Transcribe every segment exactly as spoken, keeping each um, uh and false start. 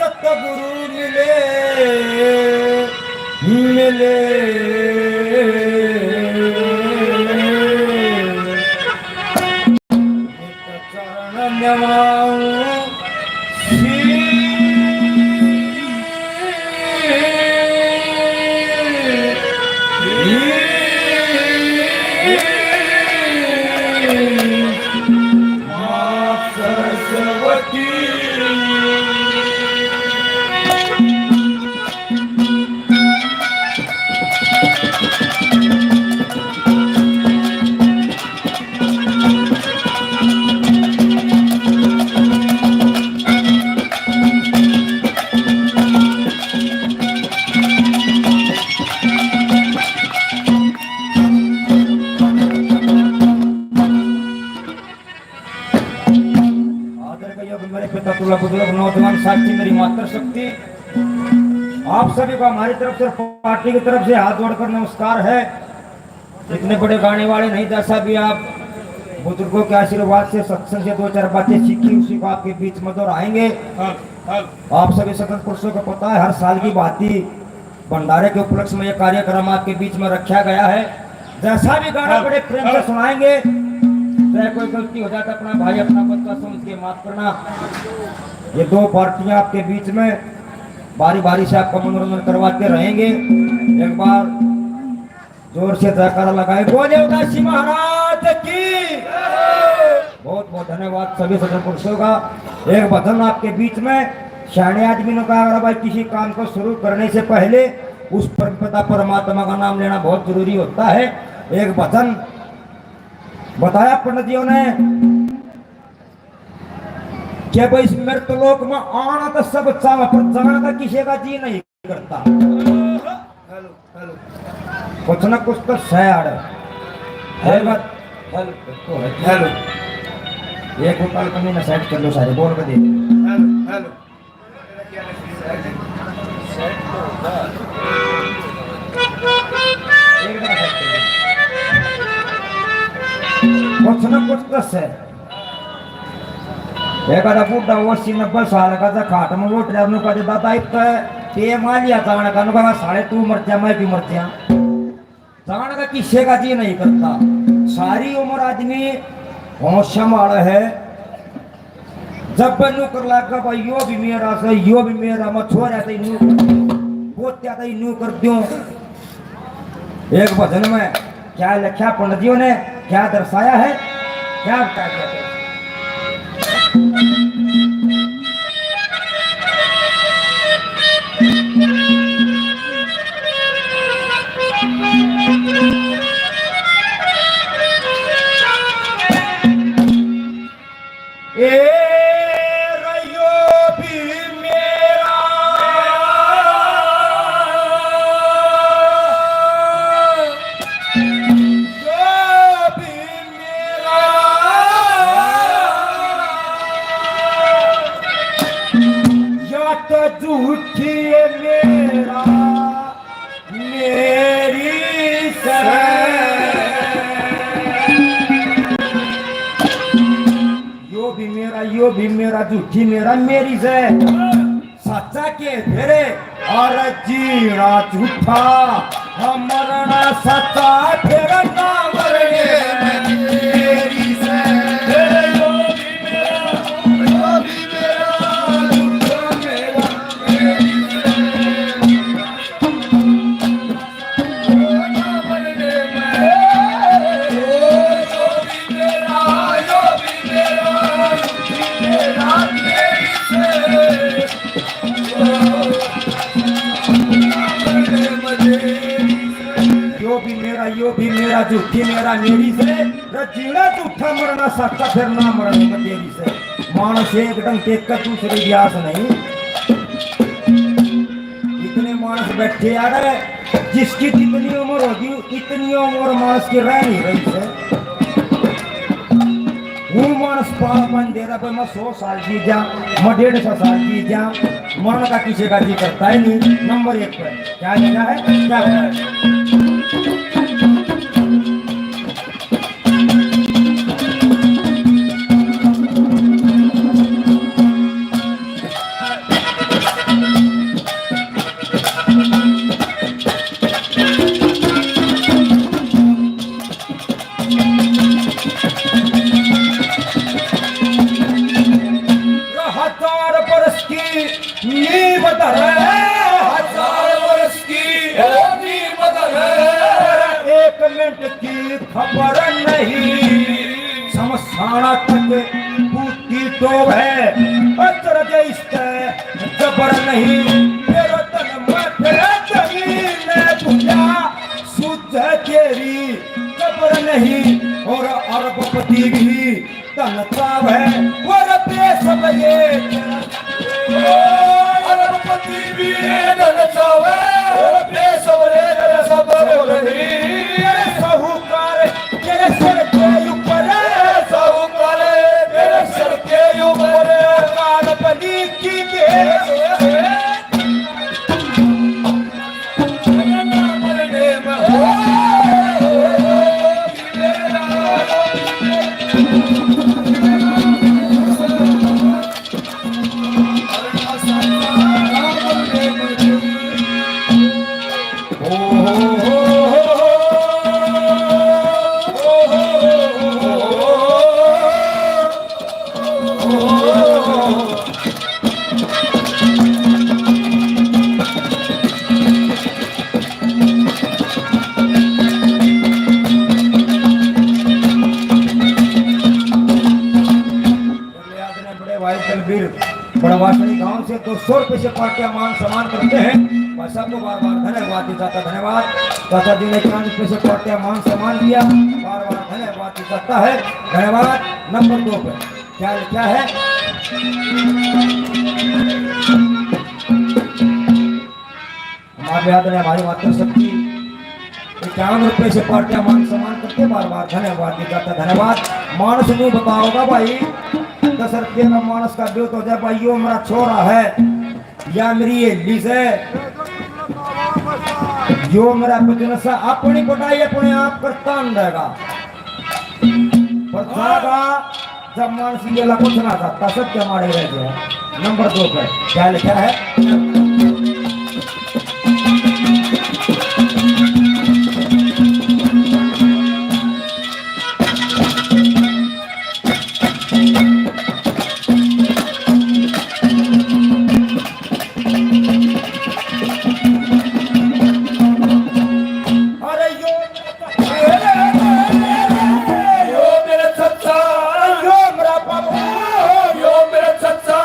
सतगुरु मिले, मिले। चरण नवाऊं शीश। माँ सरस्वती। आदर का योग मेरे पिता तुला बुजुर्ग नौजवान साथी मेरी मातृ शक्ति, आप सभी को हमारी तरफ से, पार्टी की तरफ से हाथ जोड़कर नमस्कार है। इतने बड़े गाने वाले नहीं, जैसा भी आप बुजुर्गों के आशीर्वाद से, सत्संग से दो चार बातें सीखी, उसी को आपके बीच में दोहराएंगे। हाँ, हाँ। आप सभी सत्संग पुरुषों को पता है, हर साल की भांति भंडारे के उपलक्ष्य में यह कार्यक्रम आपके बीच में रखा गया है। जैसा भी गाना हाँ, बड़े प्रेम से हाँ। सुनाएंगे, चाहे कोई गलती हो जाए तो अपना भाई, अपना बच्चा समझ के माफ करना। ये दो पार्टियां आपके बीच में बारी बारी से आपका मनोरंजन करवाते रहेंगे। एक बार जोर से जयकारा लगाए, बोले उदासी महाराज की। बहुत बहुत धन्यवाद सभी सज्जन पुरुषों का। एक भजन आपके बीच में, सियाणे आदमी ने कहा, "अगर भाई किसी काम को शुरू करने से पहले उस परमपिता परमात्मा का नाम लेना बहुत जरूरी होता है।" एक भजन बताया पंडित जी ने कि भाई इस मृत लोक में आना तो सब चाहे, पर जाना का किसी का जी नहीं करता। Hello, hello. कुछ ना कुछ तो सै आड़ है। हेलो, बात। Hello, hello. एक उताल कमी ना सेट कर लो सारे, बोल के दे। Hello, hello. एक बार सेट कर लो। कुछ ना कुछ तो सै। एक आधा बूढ़ा अस्सी नब्बे साल का था, खाट में लोट रहा, नु कहते, "दादा, इब तो टेम आ लिया जाने का।" नु कहा, "साले, तू मर जा, मैं भी मर जा।" जाने का किसी का जी नहीं करता। सारी उम्र आदमी होश संभाल है, जब नु कर लगा, "भाई, यो भी मेरा से, यो भी मेरा, मैं छोरा से न्यू कर दूं, पोत्या से न्यू कर दूं।" एक भजन में क्या लिखा पंडित जी ने, क्या दर्शाया है, क्या बताया गया है? ए रयो भी मेरा, यो भी मेरा, या तो झूठी है मेरा। मेरी सै। यो भी मेरा, यो भी मेरा, झूठी मेरा, मेरी सै। सच्चा के फेरे और जीना झूठा, हम मरना सच्चा, फिर ना मरने में मेरी सै। यो भी मेरा, यो भी मेरा, झूठा मेरा, मेरी सै। यो भी मेरा, यो भी मेरा, झूठी मेरा, मेरी सै। रे जीना झूठा, मरना सच्चा, फिर ना मरने में देरी सै। मानस एक ढंग के एक दूसरे की आस नहीं। इतने मानस बैठे यार, जिसकी जितनी उम्र होगी, इतनी उम्र मानस की रह नहीं रही सै। वो मानस पाल बन दे रहा, भाई, मैं सौ साल जी जा, मैं डेढ़ सौ साल जी जा, मरण का किसी का जी करता ही नहीं। नंबर एक पर क्या लिखा है, क्या हुआ है? की खबर नहीं, शमशाना तक बूटी टोवे, अचरज इसते जबर नहीं। तेरा तन मैं तेरा जमीन भुला, सुझ तेरी कब्र नहीं, और अरबपति भी धन चावे, और बेसबरे अरबपति भी धन चावे, और बेसबरे तेरा सब नहीं। तेरे साहूकार तेरे सर के ऊपर, तेरे साहूकार तेरे सर के ऊपर, काल बनी की दे। बड़े भाई बलबीर बड़वासनी गांव से दो सौ रुपए से पार्टियां मान सम्मान करते हैं। भाई साहब को बार बार धन्यवाद दी जाता, धन्यवाद। चाचा जी ने इक्यावन रुपए से पार्टियां मान सम्मान किया, बार बार धन्यवाद दी जाता है, धन्यवाद। नंबर दो पे क्या लिखा है? हमारे याद ने हमारी मातृशक्ति इक्यावन रुपए से पार्टियां मान सम्मान करते, बार बार धन्यवाद दी जाता, धन्यवाद। मानस न्यू बताओगा भाई, दस रुपये का मानस का ब्योत हो जाए भाई, यो मेरा छोरा है, या मेरी हेली से, यो मेरा बचन सा, अपनी पढ़ाई अपने आप करता रहेगा। पर जागा जब मानस ये ला कुछ ना था, तब सब क्या मारे रह गया। नंबर दो पर क्या लिखा है? अरे यो, यो मेरा चच्चा, यो मेरा बाबू, यो मेरा चच्चा,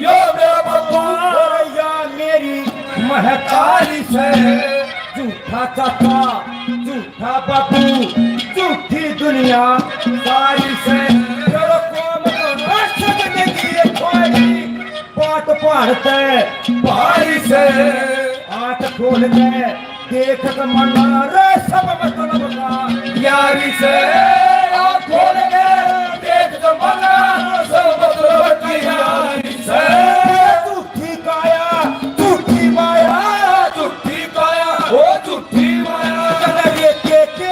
यो मेरा बाबू। अरे या मेरी महतारी से, झूठा चाचा, झूठा बाबू, झूठी दुनिया सारी से। तेरा काम तो रास्ते में नहीं है कोई। पाट पहाड़ ते भारी से, आंख खोल के देख जमाना रे सब मतलब का यारी से। आंख खोल के देख जमाना सब मतलब की यारी से। झूठी काया, झूठी माया, झूठी काया, ओ झूठी माया। कदर ये के के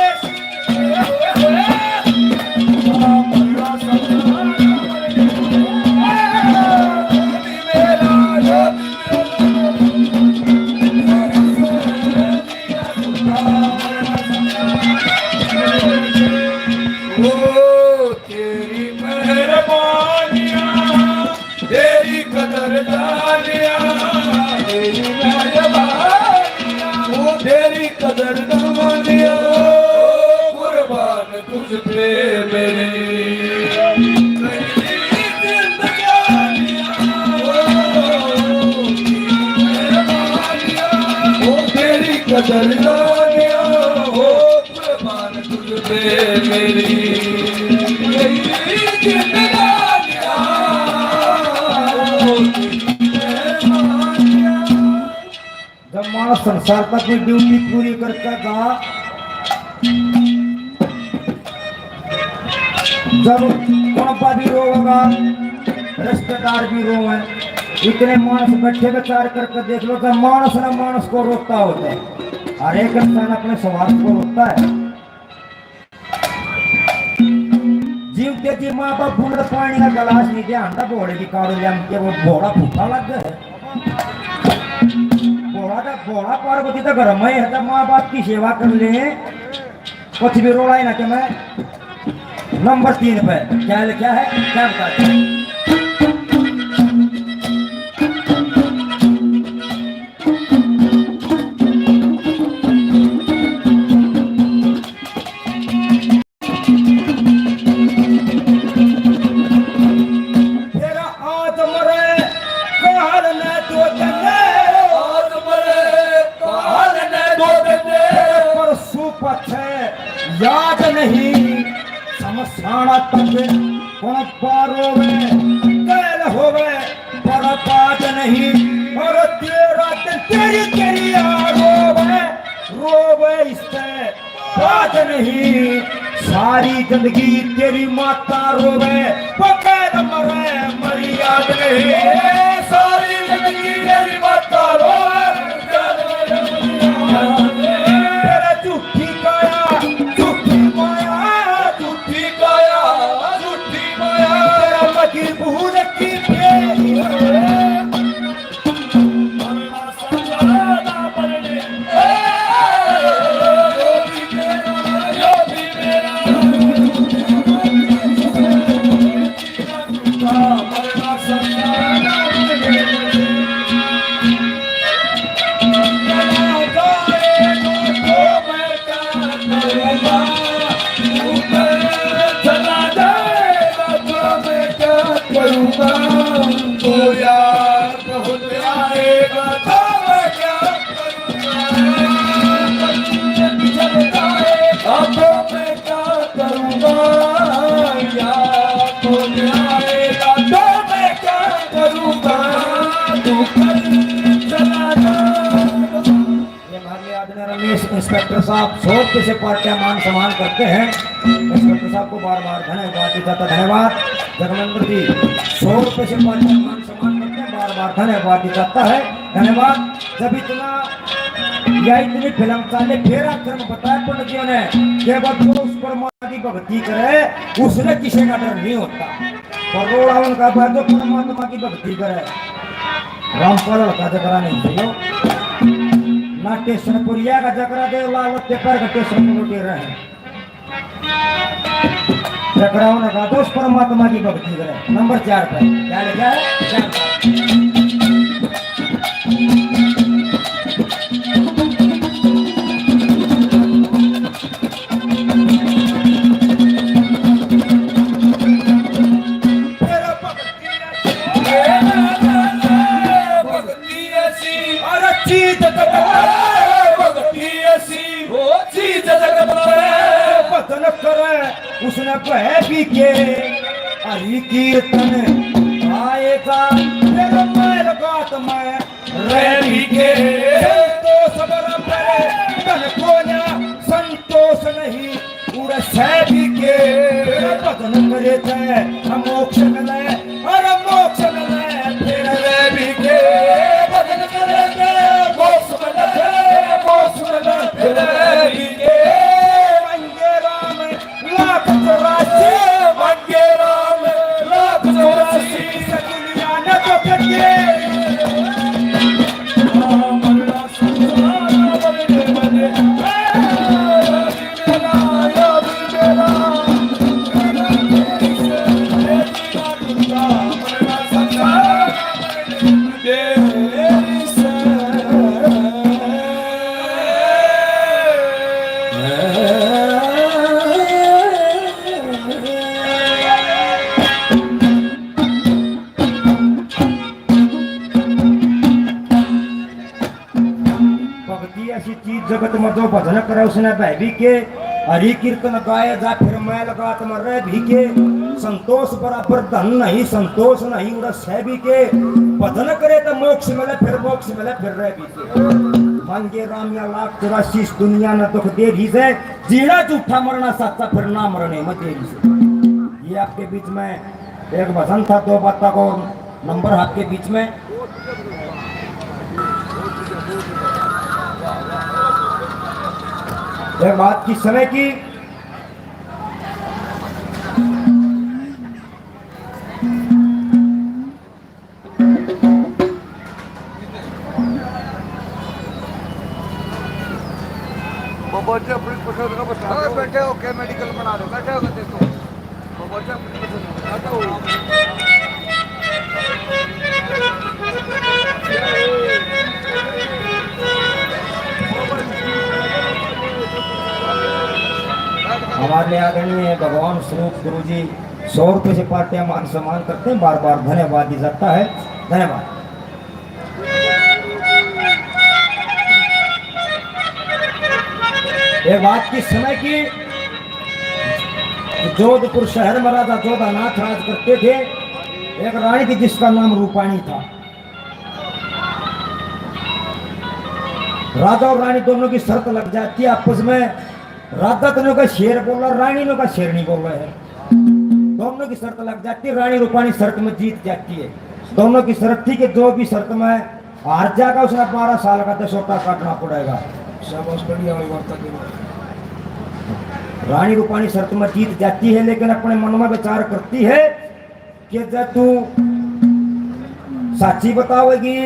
ओ तेरी मेहरबानियां, तेरी कदरदानियां, तेरी मेहरबानियां, ओ तेरी कदरदानियां, कुर्बान तुझ पे मेरी जिंदगानियां, ओ तेरी कदरदानियां, ओ कुर्बान तुझ पे मेरी जिंदगानियां। जब मानस संसार तक की ड्यूटी पूरी करके गा, जब कुणबा भी रोवेगा, रिश्तेदार भी रोवे, इतने मानस बैठे विचार करके देख लो, जब मानस ना मानस को रोता होता है, हर एक इंसान अपने स्वार्थ को रोता है। जीवते जी माँ बाप बूंद पानी का गिलास नहीं दिया, आंधा भोले की कारो लिया, के वो भोला भूखा लग गए। भोला का, भोला पार्वती तो घर में ही है, तो माँ बाप की सेवा कर ले, कुछ भी रोला ही ना के। मैं नंबर तीन पे क्या लिखा है, क्या बताते हैं? पाछे याद नहीं, समसाणा तक कौन पार होवे, कैल होवे, बर्बाद नहीं। और तेरा दिन तेरी, तेरी याद रोवे, रोवे इससे बात नहीं। सारी जिंदगी तेरी माता रोवे, वो कैद मरे, मरी याद नहीं। सारी जिंदगी तेरी माता रोवे, तेरा झूठी काया, झूठी माया, झूठी काया, झूठी माया। तेरा मजबूर की फेरी। ये माननीय आदरणीय रमेश इंस्पेक्टर साहब सौ रुपये से पार्टियां मान सम्मान करते हैं। इंस्पेक्टर साहब को बार बार धन्यवाद दी जाता, धन्यवाद। जगमंदर जी सौ रुपये से पार्टियां मान सम्मान करते हैं, बार बार धन्यवाद दी जाता है, धन्यवाद। जब इतना या इतनी फिल्म चाले, फिर आखिर में बताया पंडित जी ने कि वो जो उस परमात्मा की भक्ति करे, उसने किसी का डर नहीं होता। पर रोड़ा उनका बात जो परमात्मा की भक्ति करे। रामपाल का जकरा नहीं चाहिए ना, टेशन पुरिया का जकरा दे, लाल के पैर का टेशन पर लुटे रहे। जकरा उनका दोस्त परमात्मा की भक्ति करे। नंबर चार पे क्या लिखा है? चार पे। भक्ति ऐसी, अरे चीज जगत, भक्ति ऐसी, ओ चीज जगत में भजन करे, उसने कहे भी के हरि कीर्तन आएगा, फिर मैं लगात में रह भी के संतोष बराबर धन को ना संतोष नहीं। उड़े सै भी के भजन करे तै मोक्ष मिले, अरे मोक्ष मिले। फिर रे भी के भजन करे तै मोक्ष मिले, मोक्ष मिले। फिर रे भी के मंगे राम लाख चौरासी, मंगे राम लाख चौरासी। दुनिया ने तो करिए। भक्ति ऐसी चीज जगत में जो भजन करे उसने भय भी के, हरि कीर्तन गाए जा फिर मैं लगात में रह भी के, संतोष बराबर धन नहीं संतोष नहीं उड़ा सह भी के, भजन करे तो मोक्ष मिले फिर मोक्ष मिले फिर रह भी के। मांगे राम या लाख चौरासी इस दुनिया ने दुख दे दी से, जीना झूठा मरना सच्चा फिर ना मरने में देरी से। ये आपके बीच में एक भजन था, दो बातों को नंबर आपके बीच में। एक बात किस समय की, बाबा जी अपनी पसंद का बता दो। बैठे होके मेडिकल बना लो, बैठे होके देखो। बाबा जी अपनी पसंद का बता दो। हमारे आदरणीय भगवान स्वरूप गुरु जी सौ रुपये से पार्टियां मान सम्मान करते हैं, बार बार धन्यवाद दी जाता है। धन्यवाद। एक बात किस समय की, जोधपुर शहर में राजा जोधानाथ राज करते थे। एक रानी थी जिसका नाम रूपाणी था। राजा और रानी दोनों की शर्त लग जाती है आपस में। राजा तो का शेर बोला, रानी का शेर नहीं बोला है। दोनों की शर्त लग जाती है, रानी रूपाणी शर्त में जीत जाती है। दोनों की शर्त थी कि जो भी शर्त में हार जाएगा, उसने बारह साल का दसोटा काटना पड़ेगा। शाबाश, बढ़िया हुई वार्ता की। रानी रूपाणी शर्त में जीत जाती है, लेकिन अपने मन में विचार करती है कि जब तू साची बतावेगी,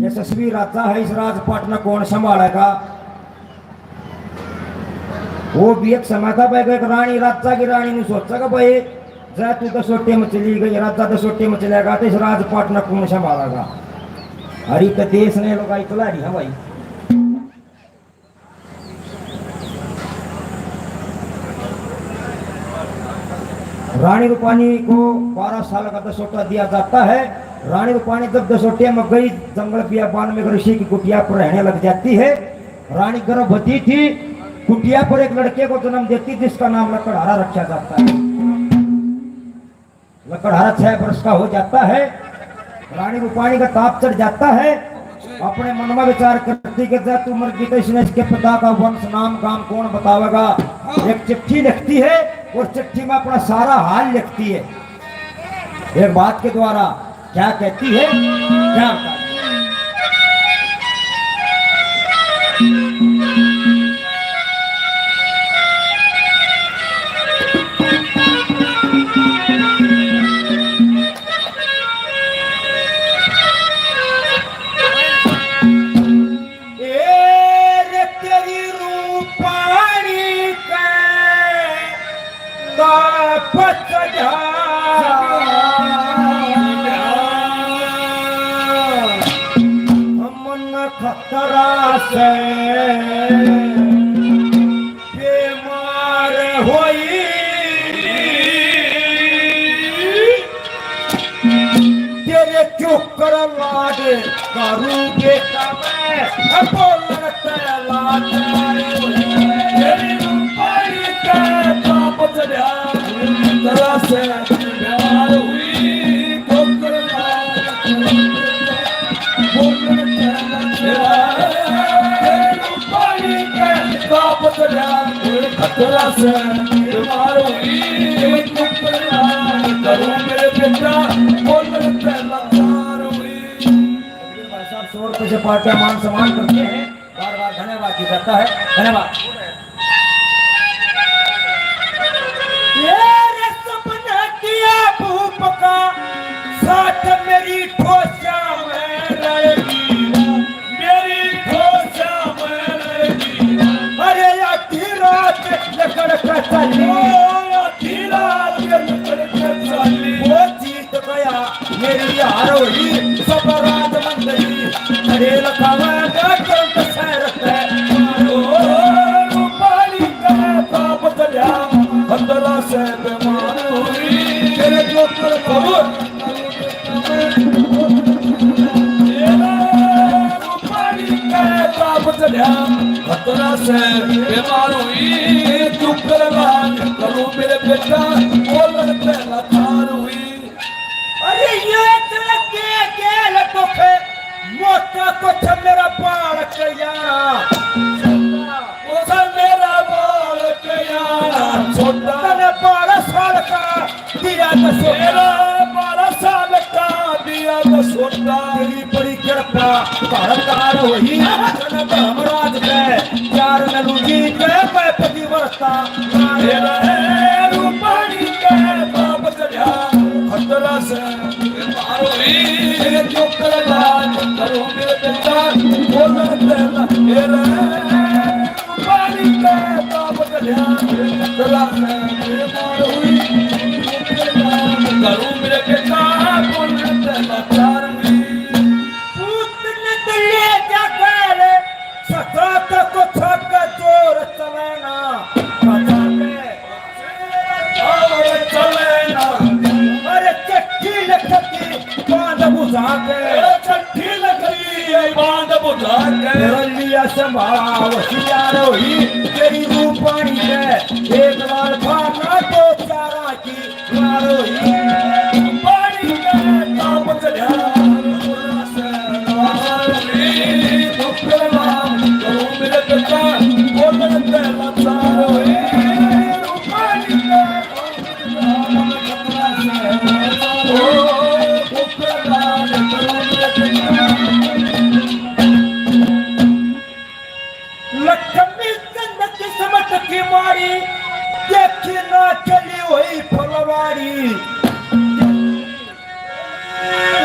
यशस्वी राजा है, इस राजपाट ने कौन संभालेगा? वो भी एक समय था भाई, एक रानी, राजा की रानी ने सोचा कि भाई, जै तू दसोटे में चली गई, राजा दसोटे में चलेगा, तो इस राजपाट ने कौन संभालेगा? हरी तो देश ने लुगाई चला रही है भाई। रानी रूपाणी को बारह साल का दसोटा दिया जाता है। रानी रूपाणी जब दसोटे में गई, जंगल बियाबान में एक ऋषि की कुटिया पर रहने लग जाती है। रानी गर्भवती थी, कुटिया पर एक लड़के को जन्म देती, जिसका नाम लकड़हारा रखा जाता है। लकड़हारा छह वर्ष का हो जाता है। रानी रूपाणी का ताप चढ़ जाता है। अपने मन में विचार करती कि जब तू मर गई तो इसने इसके पिता का वंश नाम गाम कौन बतावेगा। एक चिट्ठी लिखती है और चिट्ठी में अपना सारा हाल लिखती है। एक बात के द्वारा क्या कहती है, क्या बताती है? ए रे तेरी रूपाणी के ताप चढ़ा। मन खतरा से बीमार होई। तेरे चुकर लाड करूं बेटा मैं, बोलण ते लाड। तेरी रूपाणी के ताप चढ़ा, तरह से बीमार हुई, चुकर लाड करूं बेटा, बोलण ते लाड। तेरी रूपाणी के ताप चढ़ा, खतरा से बीमार हुई, चुकर लाड करूं मेरे बेटा, बोलण ते लाचार हुई। भाई साहब, सौ रुपए से पार्टियां मान सम्मान करते हैं, बार बार धन्यवाद की जाता है। धन्यवाद। ये रे सपना किया भूप का साथ मेरी ठोसा में रहेगी, मेरी ठोसा में रहेगी। अरे आधी रात लकड़ का चली, ओ आधी रात लकड़ का चली। वो जीत गया मेरी हार हुई, सब राज मंडली खड़े लखावे मैं कंठ सैर पे। मारो रूपाणी के ताप चढ़ा, खतरा से बीमार हुई। तेरे जो कर खबर। तेरे रूपाणी के ताप चढ़ा, खतरा से बीमार हुई। चुकर लाड करूं मेरे बेटा, बोलण ते लाचार हुई। अरे ये तेरे के गेल दुख, मोटा कुछ मेरा बालक यारा। उसे मेरा बालक यारा छोटा। तने बारह साल का दिया दसोटा। मेरा बारह साल का दिया दसोटा। तेरी बड़ी कृपा भारत हार हुई। धर्मराज के प्यार में लूंगी के मैं पतिव्रता। तेरे रूपाणी के ताप चढ़ा, खतरा से बीमार हुई। तेरे चुकर लाड करूं मेरे बेटा, बोलण ते लाचार। तेरे रूपाणी के ताप चढ़ा, खतरा से बीमार हुई। करूं मेरे बेटा, बोलण ते लाचार हुई। पूत ने तो ले जा कर सका तो कुछ के जोर चलाना बचा के। और चलाना। अरे चिट्ठी लिखती बांध बुझा के। अरे चिट्ठी लिखती बांध बुझा के। रलिया संभाव होशियार हुई।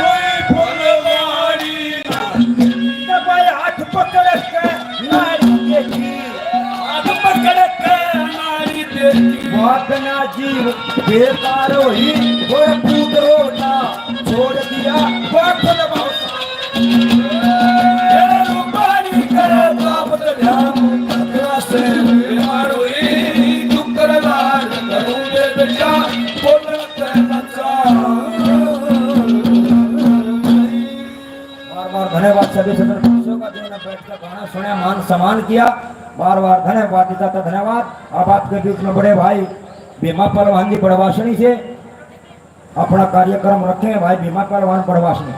कोई फुलवारी ना, भाई हाथ पकड़ के नारी देखी, हाथ पकड़ के नारी देखी। बात ना जीव बेकार होई, वो पूत रोना छोड़ दिया, बात ना बार बार धन्यवाद सभी सदन सदस्यों का, जिन्होंने बैठकर गाना सुना, मान सम्मान किया। बार बार धन्यवाद, इजाजत, धन्यवाद। अब आपके बीच में बड़े भाई भीमा पहलवान जी बड़वासनी से अपना कार्यक्रम रखें भाई भीमा पहलवान बड़वासनी।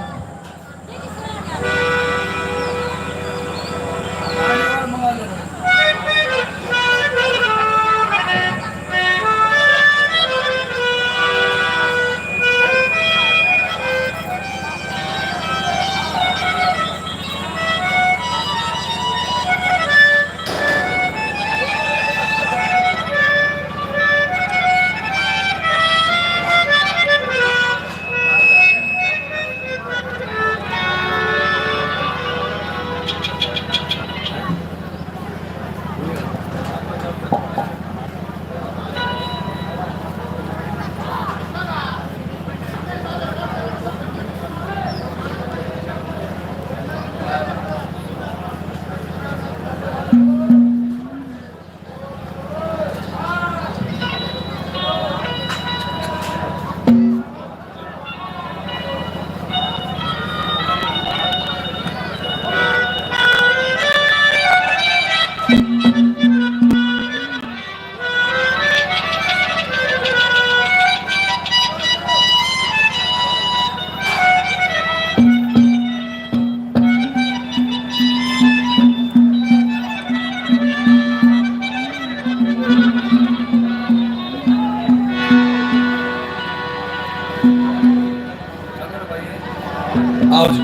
आओ जी।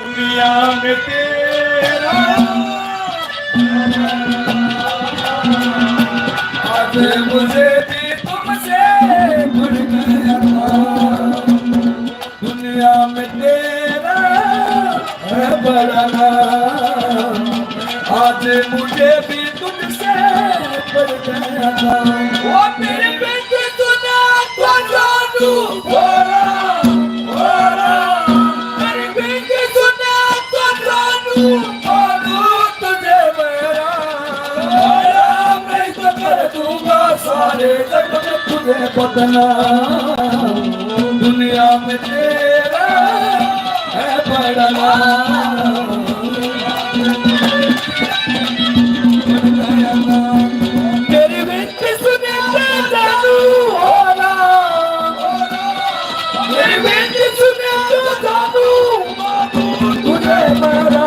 दुनिया में तेरा आज मुझे भी तुमसे जुड़ गया था। दुनिया में तेरा है बड़ा नाम, आज मुझे भी तुझसे बढ़ गया नाम। वो तेरे पे सुना तो जानू भोला, भोला। तेरे पे सुना तो जानू, बोलूं तुझे मेरा, मेरा मैं तो कर दूंगा सारे जग में तुझे बदनाम। दुनिया में तेरा है बड़ा नाम। मेरी विनती सुने तो जानू भोला, मेरी विनती सुने तो जानू तुझे मेरा,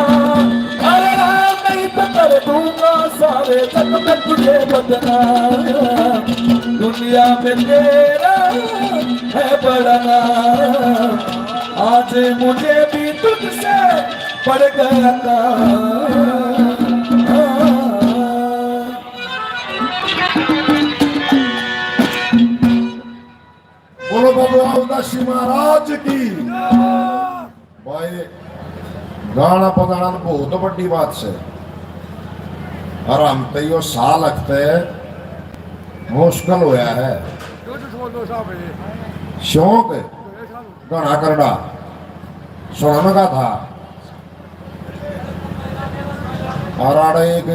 अरे राम नहीं तो कर दूंगा सारे जग में तुझे बदनाम। दुनिया में तेरा है बड़ा नाम, आज मुझे भी तुझसे पड़ गया काम। बोलो बाबा उदासी महाराज की। भाई, गाना बजाना तो बहुत बड़ी बात से, और हम तो यो साल अखते मुश्किल होया है। शौक घना करड़ा सुनाने का था। और आड़े एक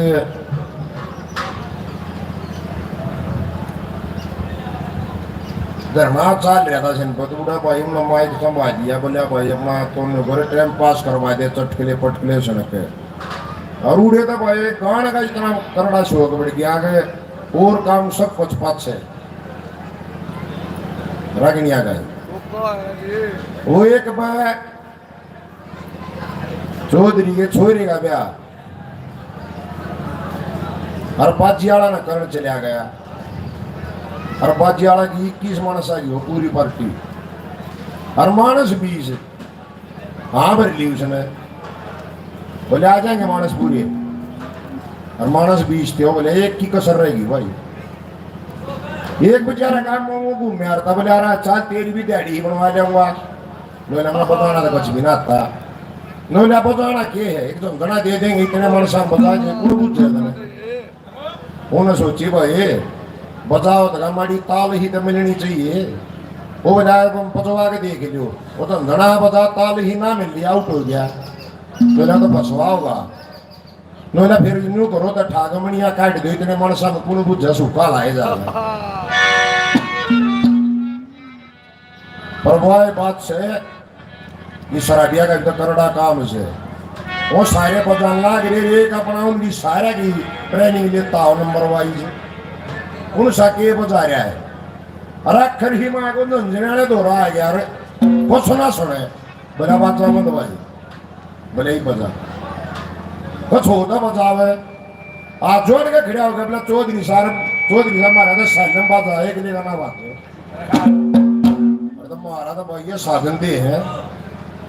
धरना चाल रहा था सिंपत, बूढ़ा भाई, उन्होंने माइक संभाल दिया, बोला, "भाई, अपना तो न्यू करे, टाइम पास करवा दे, चटकले पटकले सुन के।" और उड़े तो भाई, गान का इतना करड़ा शौक बढ़ गया कि और काम सब कुछ पाछे रगनिया का। वो एक बार चौधरी के छोरे का ब्याह, और बाजी आला ने करण चला गया, और बाजी आला की इक्कीस मानस आ गई हो पूरी पार्टी, और मानस बीस। हाँ, भर ली उसने, बोले, "आ जाएंगे मानस पूरे।" और मानस बीस थे, बोले, "एक की कसर रहेगी भाई।" एक बेचारा काम में वो घूम में आ रहा था, बोले, "अरे, चाल, तेरी भी दिहाड़ी ही बनवा जाऊंगा।" नोला, "मैं बजाना तो कुछ भी ना आता।" नोला, "बजाना के है, एक धंधना दे देंगे, इतने मानसा बजा के कुण बुझे तने।" उन्हें सोची, "भाई, बजाओ तो माड़ी ताल ही तो मिलनी चाहिए।" वो बजाए, "तुम बजवा के देख लियो।" वो धंधना बजा, ताल ही ना मिल लिया, आउट हो गया। नोला, "तो फसवा होगा।" नोला, "फिर न्यू करो तो ठागमणिया काट दो, इतने मानसा में कुण बुझे सूखा लाए जा।" पर वाह बात से, ये शराबिया का एकदम करड़ा काम से। वो सारे बजान लाग रहे, एक अपना उनकी सारे की ट्रेनिंग लेता हो नंबर वाइज। कौन सा के बजा रहा है? अरे आखिर ही माँ को झंझने वाले दौरा आ गया, अरे कुछ ना सुने, बड़ा बात मत भाई। बोले, "ही बजा।" कुछ होता बजावे। हाथ जोड़ के खड़ा हो गया, बोला, "चौधरी साहब, चौधरी साहब, हमारा तो साजन बाजा है, एक लेगा ना बाजो।" अरे तो म्हारा तो भाई ये साजन दे हैं,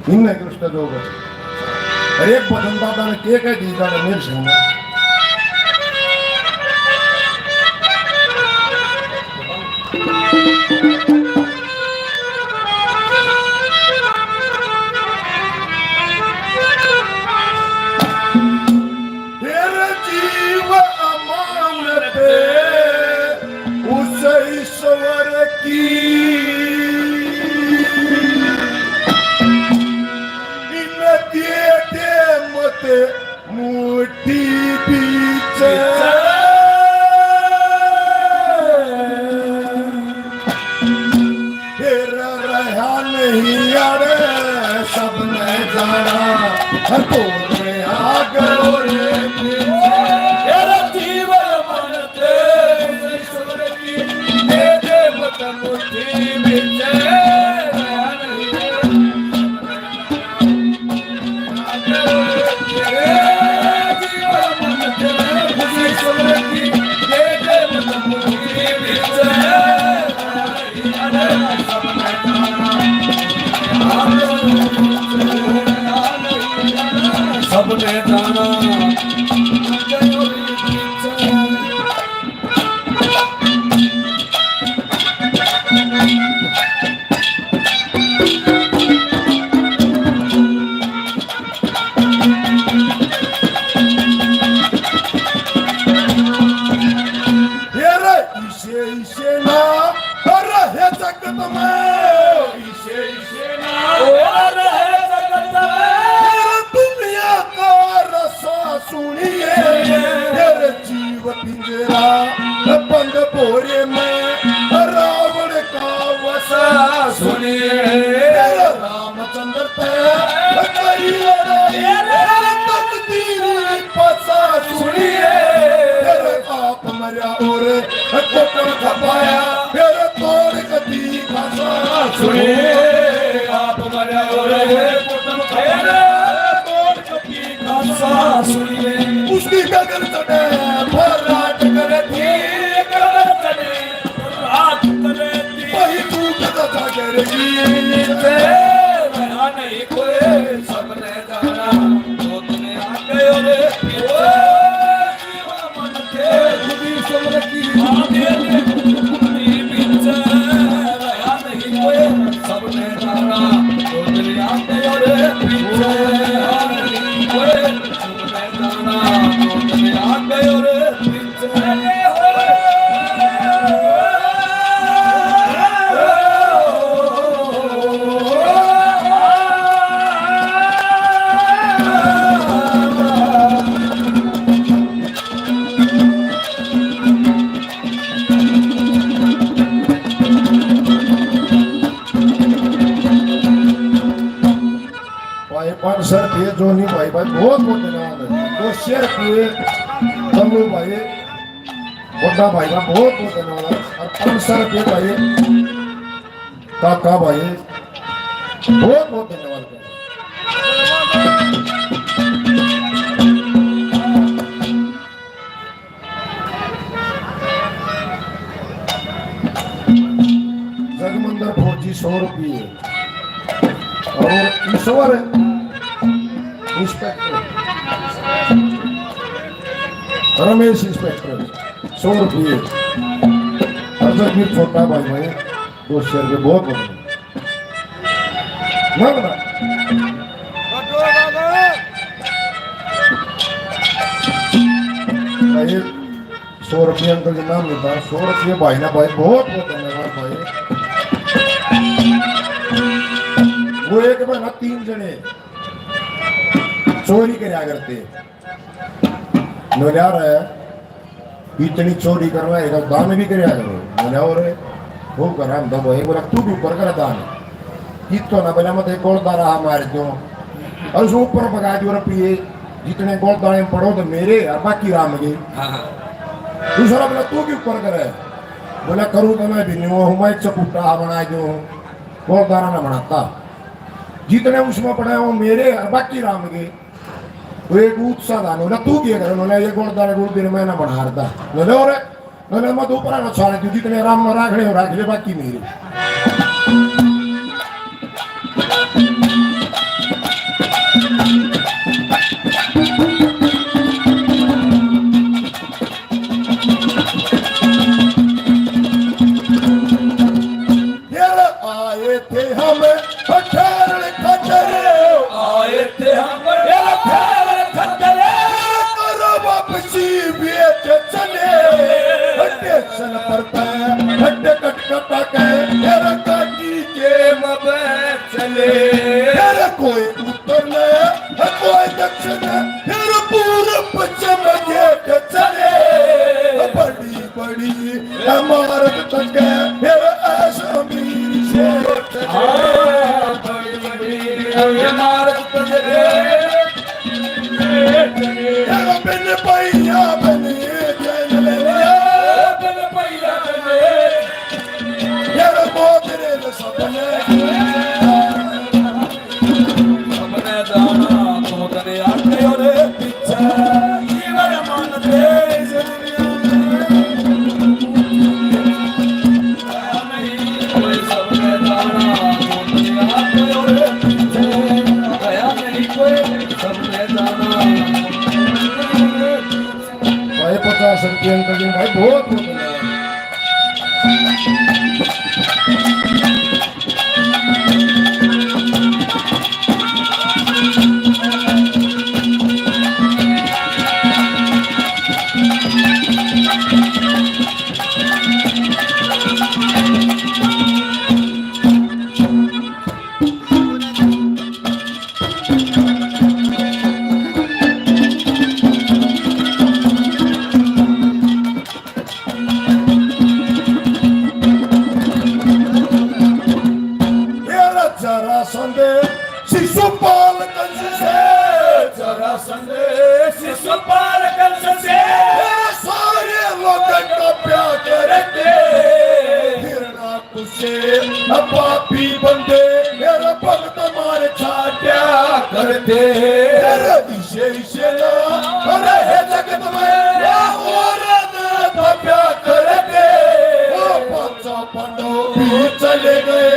इनने के उसका जो बजे। अरे एक भजन दादा ने के कह दी, दादा मेर सिंह ने। तेरे जीव अमानत उस ईश्वर की, इन दे दे मत मुट्ठी बीच। तेरा रहा नहीं यार, सबने जाना, तो मैं आ गयो रे पीछे। तेरा जीवन मन तेरी सुरती, दे दे मत मुट्ठी बीच। सबने जाना। ये रे, इसे, इसे ना रहे जगत में, इसे, इसे ना रहे जगत में। ये दुनिया का रसा सुनिए, ये रे जीव पिंजरा बंद भोरे में, रावण का वसा सुनिए। रामचंद्र पे करी लड़ाई, तकदीर फसा सुनिए। फिर आप मरा और कोटम खपाया, फिर तोड़ कती फसा सुनिए। आप मरा और कोटम खपाया, तोड़ कती फसा सुनिए। उसकी गगन चढ़े फर्राट करे थी, गगन चढ़े फर्राट करे थी। वही तू कदा था डर की से, रहा नहीं कोई, सबने जाना, वो तूने आ गयो रे पीछे। भाई, पाँच सौ रुपये जोनी भाई, भाई, बहुत बहुत धन्यवाद है। दो सौ रुपये कल्लू भाई, बड़ा भाई का बहुत बहुत धन्यवाद है। और पाँच सौ रुपये भाई, काका भाई, बहुत बहुत धन्यवाद भाई। जगमंदर फौजी सौ रुपये और ईश्वर इंस्पेक्टर, रमेश इंस्पेक्टर सौ रुपये। और जगमीत छोटा भाई भाई दो सौ रुपये बहुत बहुत। ना, ना। भाई, सौ रुपये अंकल जी नाम लेता, सौ रुपये भाई ना भाई, बहुत बहुत धन्यवाद भाई। वो एक बार ना तीन जने चोरी करया करते, नौलिया रहे। इतनी चोरी करना है, तो दान भी करया करो। बोले, और वो करा, हम दबो, एक बोला, "तू भी ऊपर कर दान।" कितो ना बोला, "मैं तो एक गोलदारा मार दूं।" और उसको ऊपर पका दियो, "रुपये जितने गोलदारे में पड़ो तो मेरे, और बाकी राम के।" हाँ, हाँ। दूसरा बोला, "तू भी ऊपर करे।" बोला, "करूँ तो मैं भी नहीं हूँ, मैं एक चपुट्टा बना दूँ, गोलदारा ना बनाता। जितने उसमें पड़े हैं वो मेरे, और बाकी राम के।" वो एक उत्साह था, बोला, "तू क्या करे?" बोला, "ये गोलदारे गोलदारे मैं ना बना रहा था।" बोले, "और?" बोले, "मैं तो ऊपर ना छाड़ दूँ, जितने राम में राखने हो राख ले, बाकी मेरे।" यार आए थे हम ठहरने खातर, आए थे हम यार ठहरने खातर। करो वापसी बेच चले, स्टेशन पर तय हट कटकटा के यार काटी के मबे चले। यार कोई उत्तर न, कोई दक्षिण, यार पूरब पश्चिम गेट चले। बड़ी बड़ी इमारत तक है, फिर ऐसा अमीर से हाँ, बड़ी बड़ी इमारत तक है। फिर बिन पैया बने, बिन पैया बने, फिर मोतरे सपने। सबने जाना तो तेरे आगे और पीछे, जीवन मन तेज। कोई सबने जाना तो तेरे आगे और पीछे, गया नहीं कोई सबने जाना। भाई, पचास रुपये अंकल जी, भाई, बहुत बहुत धन्यवाद। मेरा जरासंध शिशुपाल कंस से, जरासंध शिशुपाल कंस से, मेरे सारे लोग कांप्या करते। हिरणाकुश से पापी बंदे मेरे भगत मार छाट्या करते। मेरे इसे इसे ना रहे जगत में, या और ना पाप्या करते। ओ पांचों पांडव भी चले गए,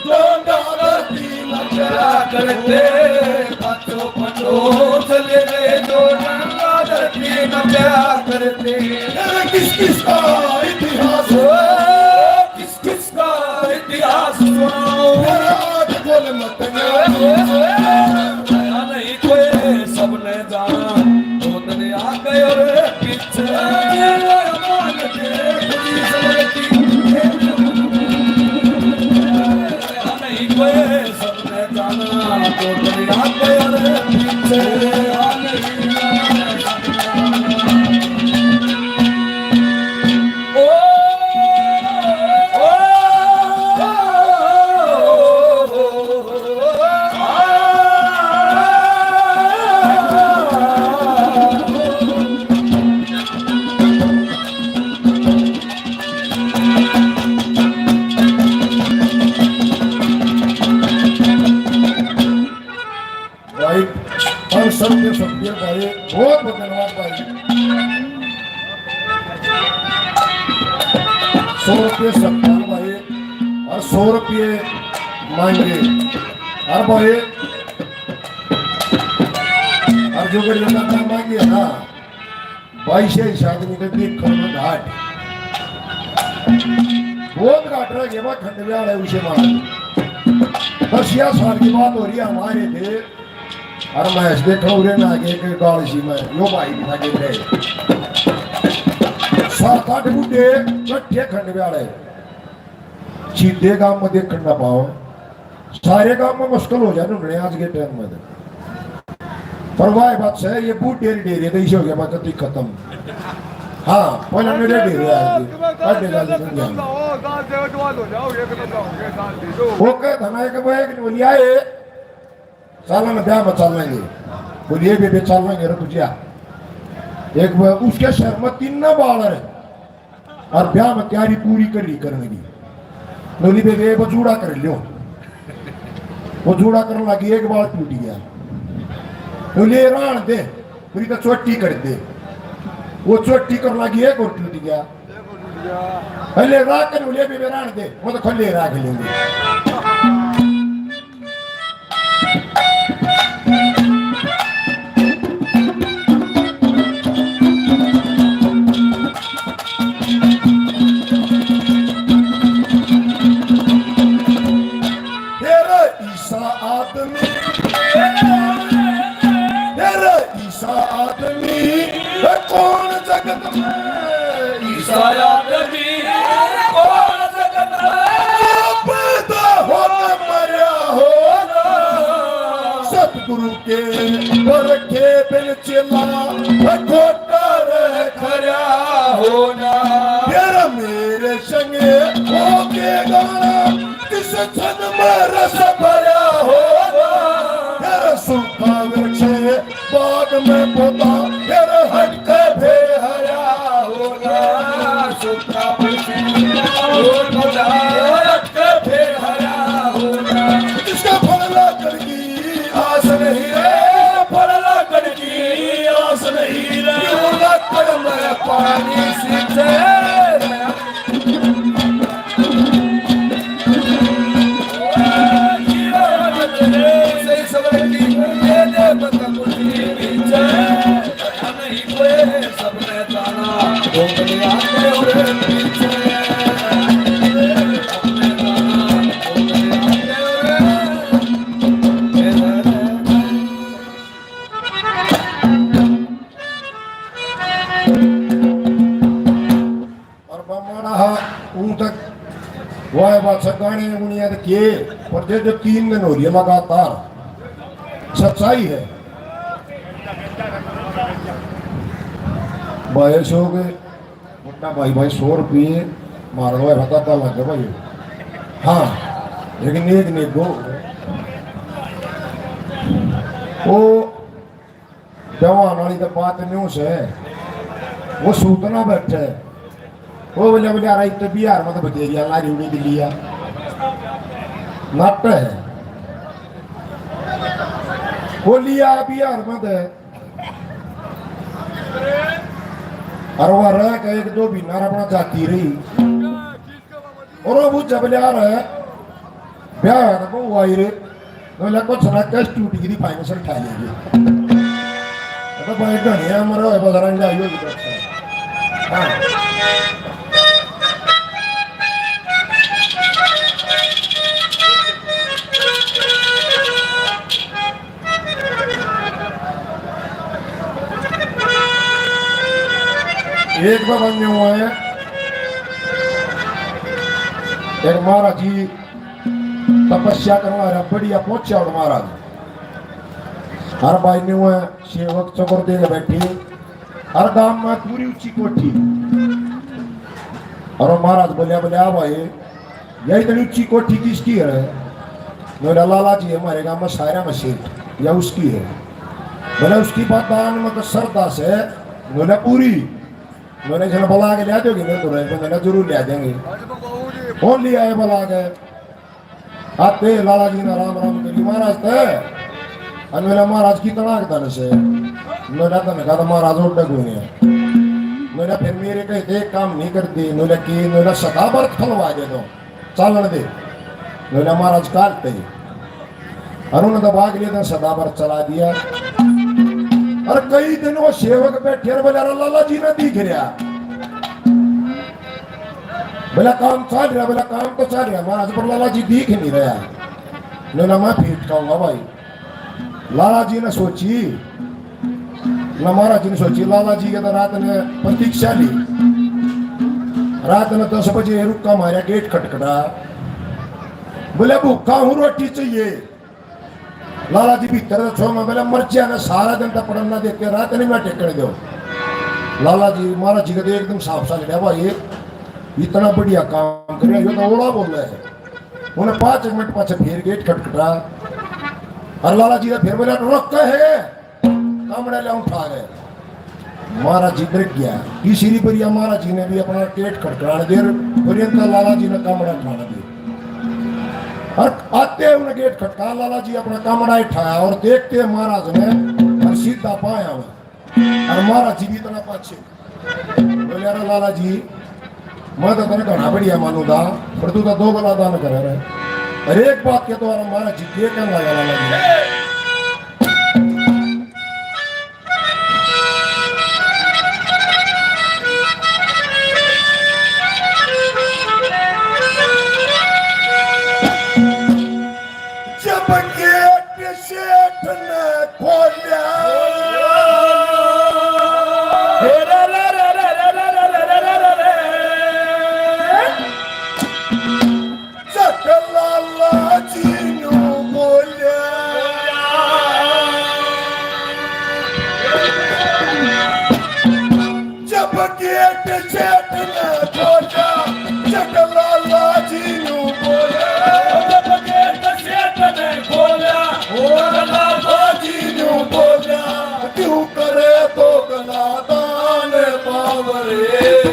डोंगा धरती में क्या करते? पांचों पांडव चले गए, डोंगा धरती में क्या करते? अरे किस किस का इतिहास हो, किस किस का इतिहास सुनाओ। आज बोल मत गया नहीं कोई, सबने जाना, तो तेरे आगे और पीछे। नहीं कोई, सबने जाना, तो तेरे आगे और पीछे। ओ भाई, पाँच सौ रुपये सब दिए भाई, बहुत बहुत धन्यवाद भाई। सौ रुपये सब दिए भाई, और सौ रुपये मांगे, और भाई, और जो भी लेना था मांगे ना, बाईस इस आदमी के देख कर घाट, बहुत घाट रह गया, वह खंडव्याल है उसे मार। बस यह साल की बात हो रही है हमारे थे, और मैं इस देखा उरे ना आगे के गाल सी में, यो भाई भी आगे रहे। सात आठ बूढ़े इकट्ठे खंडव्याल है, सीधे गांव में देखण ना पाओ। सारे काम में मुश्किल हो जाए ढूंढने आज के टाइम में तो। पर वाह बात है, ये बूढ़े डेरे तो इसे हो गया, बात खत्म। हाँ, पहले मेरे डेरे आए थे। ओके, धना एक बार एक बोलिया, ए, साला में ब्याह में चल लेंगे। बोलिए, बेबे, चल लेंगे, रुक जा। एक बार उसके सर में तीन ना बाल है। और ब्याह में तैयारी पूरी कर ली करने की। बोली, "बेबे, वो जूड़ा कर लियो।" वो जूड़ा करने लगी, एक बाल टूट गया। बोली, "ये रान दे, मेरी तो चोटी कर दे।" वो चोटी करने लगी, एक और टूट गया। पहले राख कर बोलिए, "बेबे, रान दे, वो तो खुले राख लेंगे।" तेरा ईसा आदमी, तेरा ईसा आदमी, कौन जगत में ईसा आदमी, कौन जगत में पैदा होके मरया होगा। सतगुरु के परखे बिन चेला खोटा रह खरा होना। तेरा मेरे संगे होके गाना, किस छन में रस भरा होना। तेरा सूखा वृक्ष बाग में पौधा, तेरा हट के फिर हरा होना। सूखा वृक्ष और पौधा, हट के फिर हरा होना। जिसका फल लाकर की आस नहीं रे, फल लाकर की आस नहीं रे। क्यों लाकर मैं पानी सींचे? सही सबर की दे दे बता कुछ नहीं पीछे। नहीं कोई सबने जाना, घूम लिया तेरे पीछे। और बामण हा, ऊं तक वाह बात से गाने उनिया तो किए, पर जे जो तीन दिन हो रही है लगातार, सच्चाई है। भाई सो गए, मोटा भाई, भाई, सौ रुपये मार लो, पता लग गया भाई। हाँ, लेकिन एक ने दो। वो जवान वाली तो बात न्यू से, वो सूतना बैठे। वो बोले, बोले, "यार, इतने बिहार में तो बतेरिया लारी उड़ी दिलिया। नाट्य है।" वो लिया बिहार में तो। और वह रह के एक दो महीना अपना जाती रही। और वो जब लिया रहे, ब्याह होया था, बहू आई रे, तो बोला, "कुछ ना, कस टूट गई थी, फाइनेंसर उठा लेंगे।" तो भाई, धनिया मरो है, बस रंगा ही हो गया। हाँ। एक बार बन हुआ है, एक महाराज जी तपस्या करवा रहा, बढ़िया पहुंचा और महाराज। हर भाई ने हुआ सेवक चक्कर दे के बैठी, हर गांव में पूरी ऊंची कोठी। और महाराज बोलिया, बोले, "आ भाई, यही इतनी ऊंची कोठी किसकी है?" बोला, "लाला जी, हमारे गांव में सारा में सेठ, या उसकी है।" बोला, "उसकी बात दान में तो श्रद्धा से।" बोला, "पूरी।" बोला, "इसने बुला के ले दोगे मेरे को?" बोला, "जरूर ले देंगे।" कौन ले आए बुला के? आते लाला जी ने राम राम करी महाराज ते। अन मेरा महाराज की तड़ाक धन से, मेरा धन का तो महाराज उड्डा कोनी है। मेरा फिर मेरे कहे देख काम नहीं करते, मेरा की, मेरा सदा बरत फलवा दे दो, चालन दे। मेरा महाराज काल पे ही। और उन्होंने तो भाग लिया था, सदा बरत चला दिया। और कई दिन वो सेवक बैठे और बोले, "अरे लाला जी ने दिख रहा।" बोला, "काम चल रहा।" बोला, "काम तो चल रहा महाराज, पर लाला जी दिख नहीं रहा।" बोला, "मैं फिर ठकाऊंगा भाई।" लाला जी ने सोची, ना महाराज जी ने सोची, लाला जी के तो रात ने प्रतीक्षा ली। रात ने दस बजे रुक्का मारा, गेट खटखटा। बोले, "भूखा हूँ, रोटी चाहिए।" लाला जी भीतर तो छो में बोले, "मर जा ना, सारा दिन तो पड़न ना देते, रात नहीं मैं टेकने दो।" लाला जी, महाराज जी का तो एकदम साफ साफ लिया, "भाई, इतना बढ़िया काम करे, ये तो ओड़ा बोल रहा है।" उन्हें पाँच मिनट पाछे फिर गेट खटखटा। और लाला जी ने फिर बोला, "रुक है, कामड़ा ले उठा गए।" महाराज जी डर गया। तीसरी बरिया महाराज जी ने भी अपना गेट खटखटा दे, पर्यंत लाला जी ने कामड़ा उठा दे। और आते उन्हें गेट खटका, लाला जी अपना कामड़ा उठाया और देखते महाराज ने और सीधा पाया हुआ। और महाराज जी भी इतना पाछे बोले, "अरे लाला जी, मैं तो तेरे घना बढ़िया मानूंगा, पर तू तो दो गला दान करे रे।" अरे एक बात के द्वारा महाराज जी के कहने लगा लाला जी। जब गेट सेठ ने खोल्या, जट लाला जी न्यू बोल्या। जब गेट सेठ ने खोल्या, जट लाला जी न्यू बोल्या। जब गेट सेठ ने खोल्या, ओ लाला जी न्यू बोल्या। क्यों करे दोगला दान बावरे,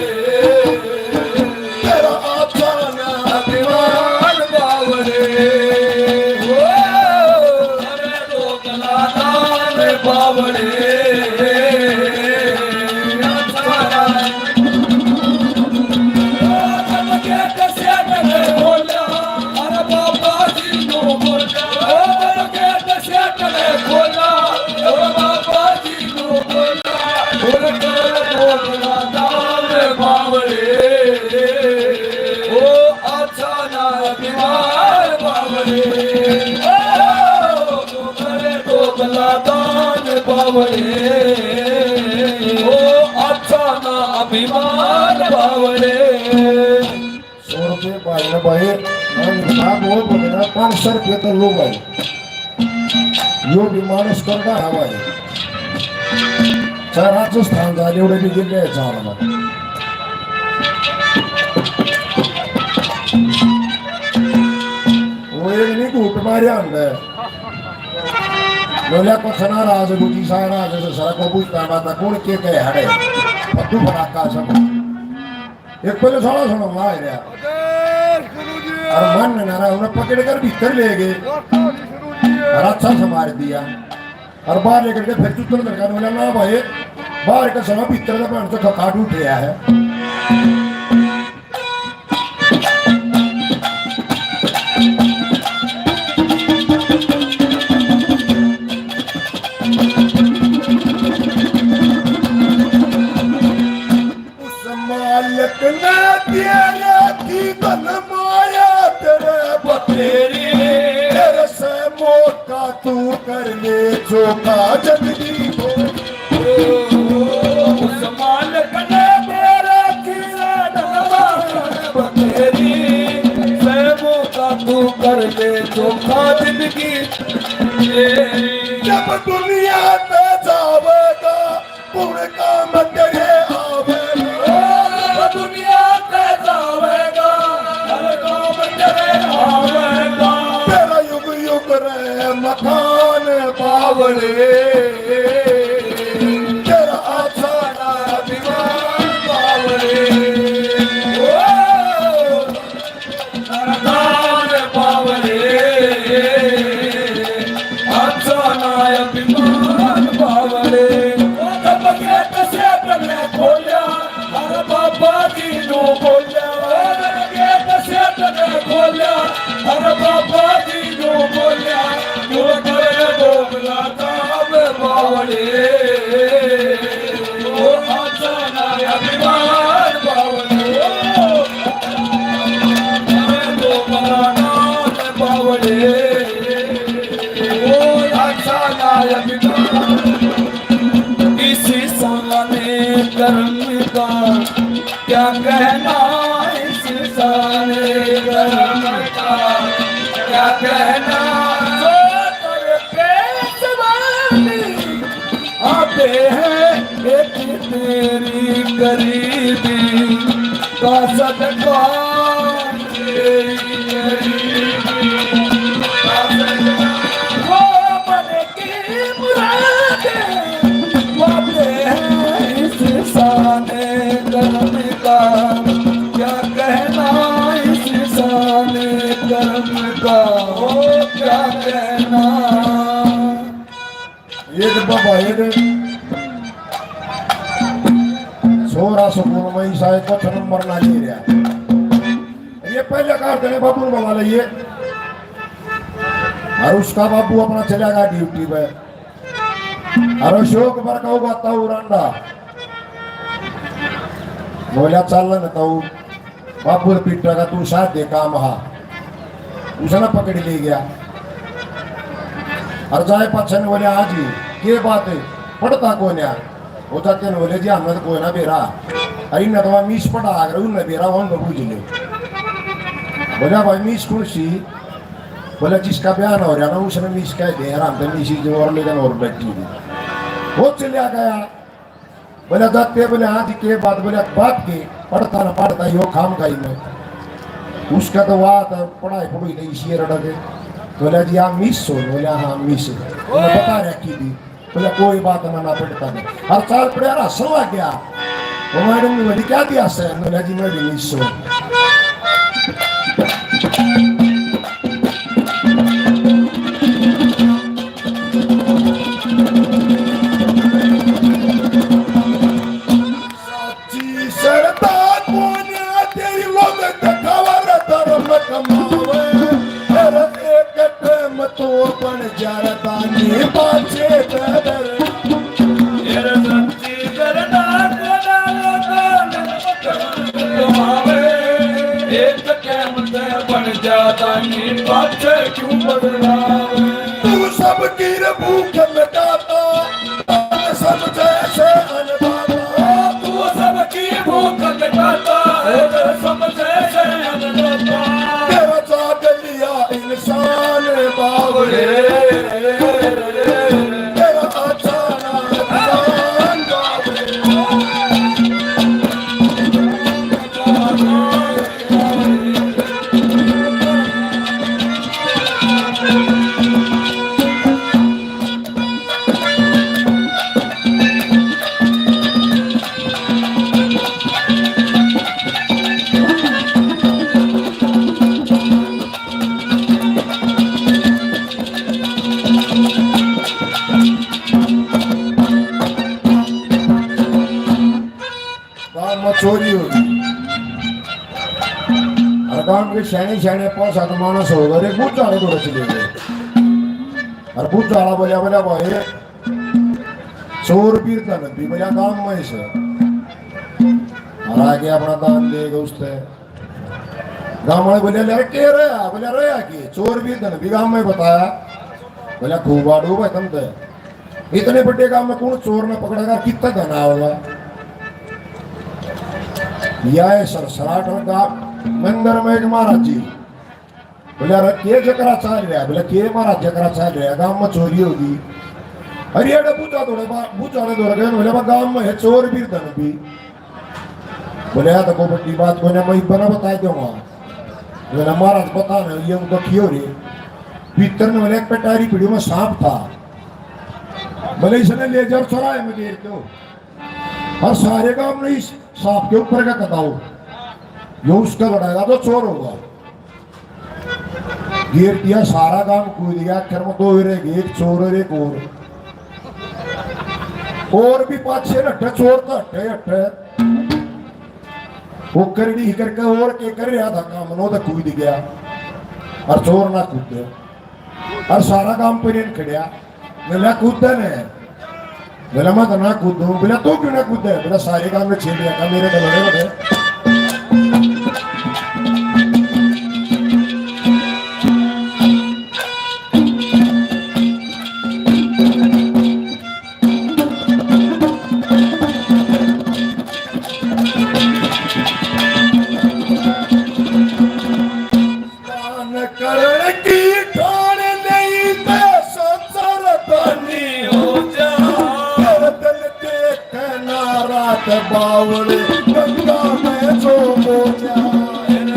तेरा अच्छा ना अभिमान बावरे। ओ, करे दोगला दान बावरे। बावले, ओ अच्छा ना अभिमान बावले। सौ रुपये भाई ने भाई, मैं हिसाब वो बोलना, पाँच सौ रुपये तो लो भाई। यो भी मानस करता है भाई। चाहे राजस्थान जा, लेवड़े भी गिर गए चाल में। वो एक नहीं घूट मारे अंदर। बोला, "कुछ ना राज गुजी सा राज से सर को पूछता बात कौन के कहे हड़े। फद्दू फड़ाका सब।" एक पहले साला सुनो, वाह रे। और मन ना रहा, उन्हें पकड़ कर भीतर ले गए। और अच्छा से मार दिया। और बाहर लेकर के फिर चुत्तर लड़का ने बोला, "ना भाई, बाहर का समा भीतर का बहन तो खकाट उठ रहा है।" उस मालिक ने तेरे की धन माया तेरे बतेरी, तेरे से मौका तू कर ले जो का जल्दी हो। उस मालिक ने तेरे की धन माया तेरी, से मौका तू कर ले जो का जिंदगी। जब दुनिया पे जावेगा, कौन काम तेरे आवेगा? ओ, दुनिया पे जावेगा, हर काम तेरे आवेगा। तेरा युग युग रहे मकान बावले, तेरा अच्छा ना दीवान बावले। ओ, सरदार बावले, अच्छा ना बीमार बावले, ओ जब गेट से तने खोल्या, हर बाबा जी नू बोल्या, ओ जब गेट से तने खोल्या, हर बाबा जी नू बोल्या, क्यों करे डोगला काम बावले, ओ अच्छा ना बीमार बावले, ओ डोगला काम बावले। ओ अच्छा नायक इस साले कर्म का क्या कहना, इस साले कर्म का क्या कहना। जो तेरे पेशवानी आते हैं एक तेरी गरीबी का सदका, तेरी गरीबी का सदका। वो मन की मुरादें पाते हैं इस साले कर्म का। क्या कहना इस साले कर्म का, ओ क्या कहना। ये तो बाबा, ये तो छोरा सुकून में ईसा एक कुछ नंबर ना ले रहा। ये पहले कार देने बाबू ने बुला लिए। और उसका बाबू अपना चला गया ड्यूटी पे। और अशोक पर कहूँगा ताऊ रांडा। बोला, "चल न ताऊ।" बाबू ने पीटा का, "तू साथ दे काम हा।" उसने पकड़ ले गया। और जाए पाछे ने बोले, "हाँ जी, के बात है? पढ़ता कौन है?" वो जाके ने बोले, "जी, हमें तो कोई ना बेरा। अरे इन्हें तो मैं मीस पढ़ा, अगर उन्हें बेरा, उन बबू जी ने।" बोला, "भाई, मीस कौन सी?" बोला, "जिसका बयान हो रहा ना, उसने मीस कह दे, हराम तो मीस ही जो और लेकिन और बैठी हुई।" वो चला गया। बोला, "जाते?" बोले, "हाँ जी, के बात?" बोले, "बात के, पढ़ता ना पढ़ता, यो काम का ही मैं।" उसका तो बात है, पढ़ाई पढ़ी नहीं, इसी रड़ा के। बोला, "जी, आप मिस हो?" बोले, "हाँ, मिस।" बोले, "बता रहा की दी।" बोले, "कोई बात ना, ना पढ़ता नहीं।" और चाल पड़े, यार, हंसने लग गया। वो मैडम ने बोली, "क्या दिया सर?" बोला, "जी, मैं भी मिस हूँ।" साची सरदा कोन्या तेरी लोग दिखावा रे धर्म कमावे। तेरा एक टाइम तो बन जा रे दानी पाछे डर। तेरा साची सरदा कोन्या लोग दिखावा रे धर्म कमावे। एक टाइम ते बन जा दानी पाछे क्यों बदलावे। तू सबकी रे भूख मिटाता, समझे से अन्नदाता। तू सबकी भूख मिटाता है, समझे से अन्नदाता। तेरा जाग लिया इंसान बावड़े, तेरा अच्छा ना इंसान बावड़े। गांव में चोरी हो गई। और गांव के सियाणे सियाणे पांच सात मानस हो गए, बुझ वाले तो रच ले गए। और बुझ वाला बोलिया, बोलिया, "भाई, चोर भी धन भी बोलिया गांव में से।" और आगे अपना दान देगा उससे। गांव वाले बोले, "ले के रहा?" बोले, "रहा की चोर भी धन भी गांव में बताया।" बोले, "खूब आड़ू भाई तुम तो।" इतने बड़े गांव में कौन चोर ने पकड़ेगा, कितना धन आओगा? या है सरसराट का मंदिर में एक महाराज जी। बोले, "अरे के जकरा चाल रहा है?" बोले, "के महाराज जकरा चाल रहा है? गांव में चोरी होगी।" "अरे अरे बूझा दौड़े, बूझा ने दौड़ गए।" बोले, "बा गांव में है चोर भी धन भी।" बोले, "या तो कोई बड़ी बात कोई ना, मैं बना बता दूंगा।" बोले, "महाराज बता ना, ये उनको क्यों रे?" भीतर ने बोले, "एक पेटारी पीढ़ी में सांप था।" बोले, "इसने ले जाओ चौराहे में घेर दो।" और सारे गांव में इस सांप के ऊपर का कटाओ, यो उसका लड़ाएगा तो चोर होगा। घेर दिया, सारा गांव कूद गया, आखिर में दो ही रह गए, एक चोर और एक और। और भी पाछे न हटे, चोर तो हटे, हटे। वो करड़ी करके और के कर रहा था काम, नो तो कूद गया। और चोर ना कूदे। और सारा काम पर इन खड़िया। बोला, "कूदे ने।" बोला, "मैं तो ना कूदूं।" बोला, "तू क्यों ना कूदे?" बोला, "सारे काम में छेड़ दिया था मेरे, तो लड़े लड़े।" दान करण की ठाण नहीं ते सच्चा दानी हो जा। तेरे दिल के कहना रात बावले गंगा में जो हो जा।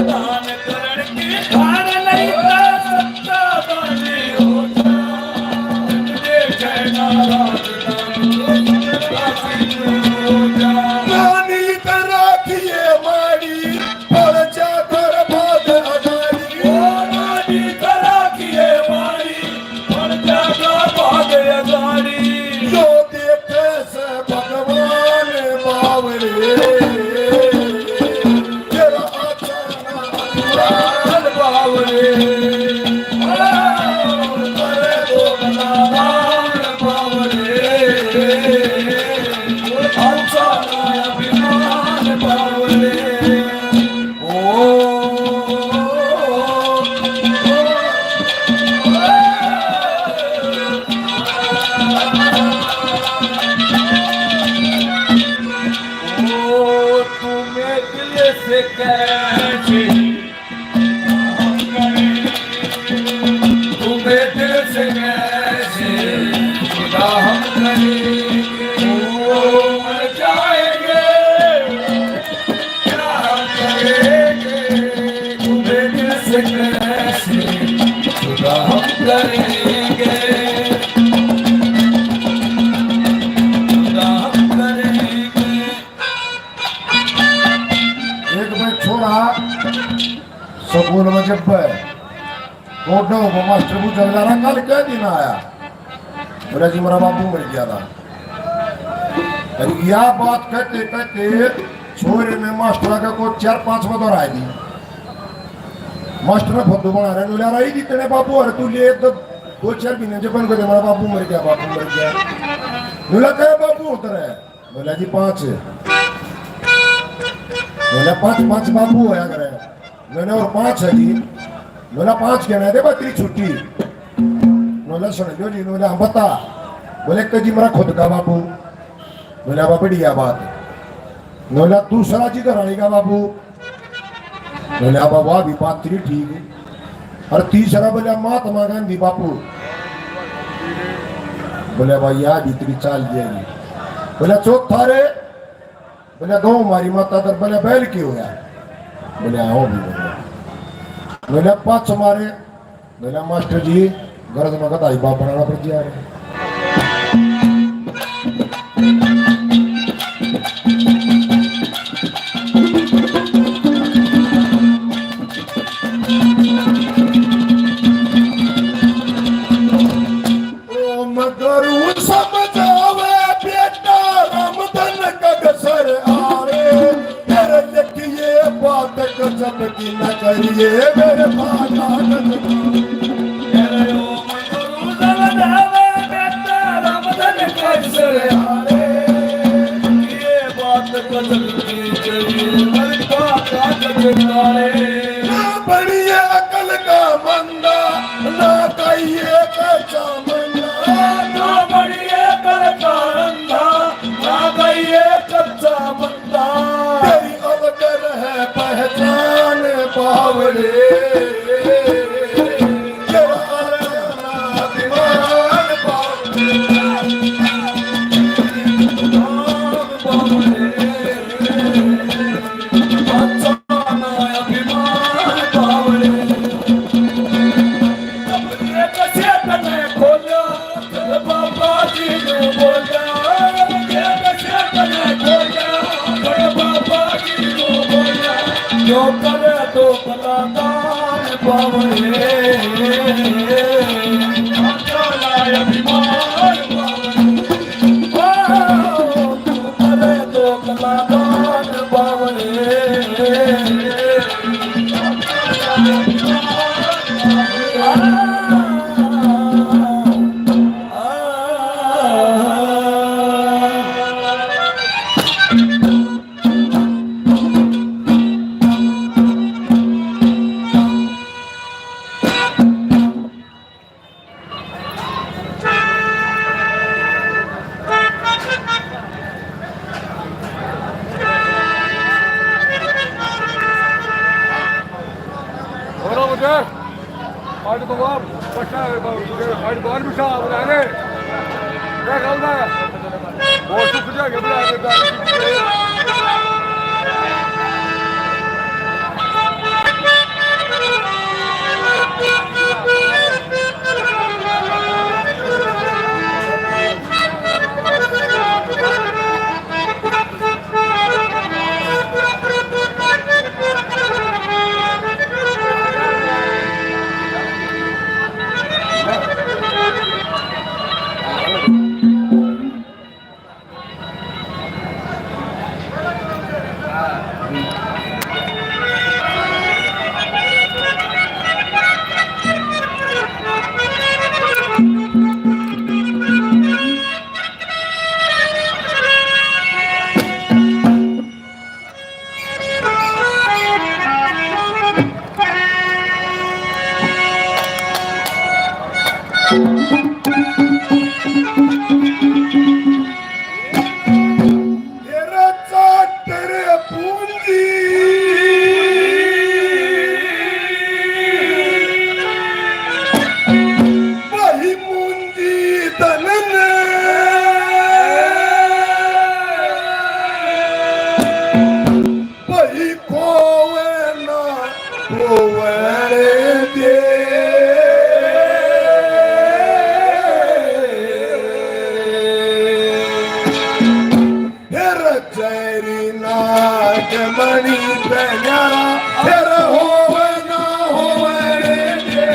दान करण की ठाण नहीं ते सच्चा दानी हो जा। तेरे दिल के कहना रात दानी तो राखिए माड़ी, पड़ जा कर भाग अगाड़ी। ओ रानी करा किए मारी, पड़ जा कर भाग अगाड़ी। यो देखे से भगवान बावरे, तेरा अचानक भगवान बावरे। ओ करे दो भगवान बावरे। तुम्हें दिल से कैसे जुदा हम करेंगे, ओ मर जाएंगे, क्या हम करेंगे, तुम्हें दिल से कैसे जुदा हम करेंगे, जुदा हम करेंगे। एक भाई छोरा स्कूल में जब कोडो को मास्टर पूछा, "बेटा, कल क्या दिन आया?" बोला, "जी, मेरा बाबू मर गया था।" अरे, या बात कहते कहते छोरे ने मास्टर का को चार पांच बदर आ दी। मास्टर ने फद्दू बना रहे, बोला, "रही जी तेरे बाबू, अरे तू ले दो, दो चार महीने जब बन को दे, मेरा बाबू मर गया, बाबू मर गया।" बोला, "क्या बाबू होता है?" बोला, "जी, पांच।" बोला, "पांच, पांच बाबू होया करे।" बोला, "और पांच है जी।" बोला, "पांच कहना दे बा तेरी छुट्टी।" बोला, "सुन लो जी।" बोला, "हाँ, बता।" बोले, "एक तो जी मेरा खुद का बाबू।" बोला, "वाह, बढ़िया बात।" बोला, "दूसरा जी घर वाली का बाबू।" बोले, "अब वाह भी बात तेरी ठीक है।" और तीसरा बोला, "महात्मा गांधी बापू।" बोले, "भाई, या भी तेरी चाल जाएगी।" बोले, "चौथा रे?" बोले, "गौ मारी माता तर।" बोले, "बैल की होया?" बोले, "आओ भी।" बोले, बोले, "पाँच मारे।" बोला, "मास्टर जी, गरज में कदा ही बाप बनाना पड़ गया है।" ओ मगरू समझावे बेटा, रामधन कगसर आवे। तेरे लिखिए बात गजब की न करिए मेरे भागा। तेरे ओ मगरू समझावे बेटा, रामधन कगसर आवे। ये बात गजब की करिए मेरे भागा। ना बढ़िए अकल का मंदा, ना कहिए कच्चा मंदा। ना बढ़िए अकल का मंदा, ना कहिए कच्चा मंदा। तेरी अवगत है पहचान बावले। तेरा अवगत है पहचान बावले। बाहर बिठा, बुला ले। क्या गल है? बहुत सुख जाएगा, बुला ले, बुला ले। तेरा चाट रे पूंजी, वही मुंजी तन ने। भाई खोवे ना खोवे दे। फिर चैरी नाच मणि पे न्यारा, फिर होवे ना होवे दे।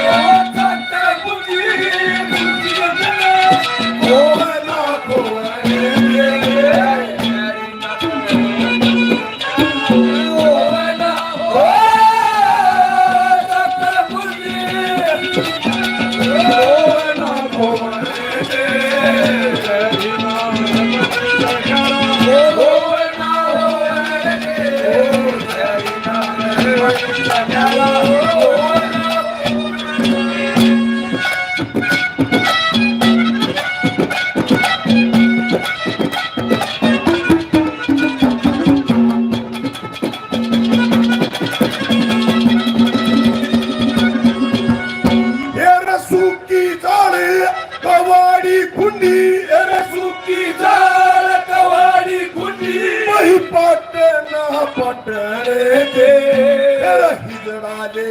ओ सत्य बुद्धि, बुद्धि होवे ना होवे दे। ए रसू की जाल कवाड़ी कुंडी, ए रसू की जाल कवाड़ी कुंडी। वही पटना पटने के, ए हिजड़ा ले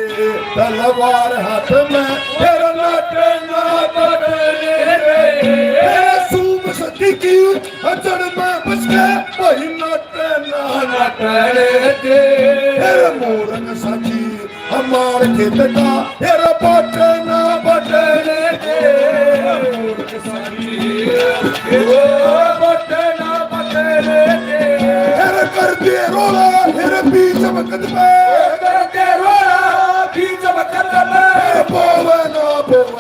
तलवार हाथ में, ए नटना पटने के। ए सूम सती की अचड़ में बस के, वही नटना नटने के। ए मोरन साथी हमार खेत का, हेरा बटना बटने दे। ओ बटना बटने दे। हेरा कर दे रोला, हेरा बीच मकद में। कर दे रोला, बीच मकद में। हेरा बोवे ना बोवे।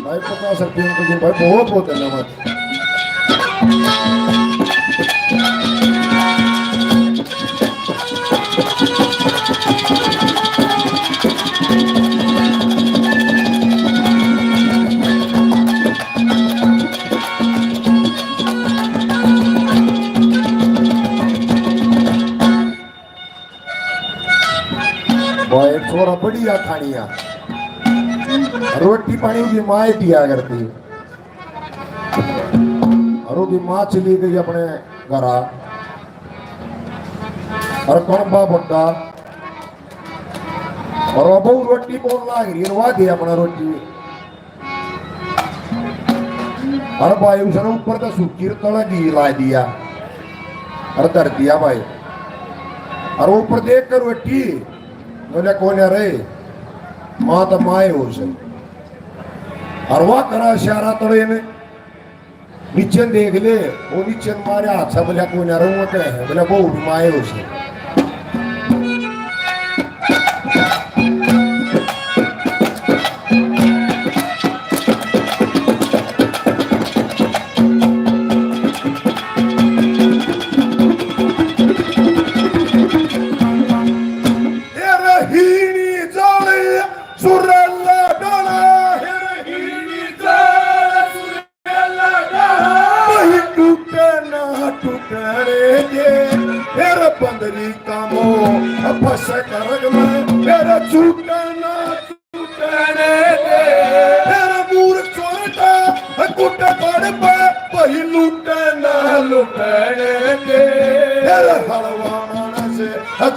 भाई पचास रुपये को भाई बहुत बहुत धन्यवाद। भाई छोरा बढ़िया खानिया, रोटी पानी की माँ दिया करती। और वो भी माँ चली गई अपने घरा। और कौन बा बड्डा और वो बहू रोटी बोल लाग रही है, वा दे अपना रोटी। और भाई उसने ऊपर का सूखी तला घी ला दिया और धर दिया भाई। और ऊपर देख कर रोटी बोले, कौन है रे? माँ तो माए हो सही। और वह करा इशारा तड़े ने, नीचे देख ले, वो नीचे मारे हाथ से बोला, कोई ना रहूंगा क्या है? बोला, वो भी माए हो से। नरक में मेरा छूटे ना छूटने दे। मेरा मूर्ख छोरटा कुट पड़ पे, वही लूटे ना लूटने दे। मेरा हलवा मानस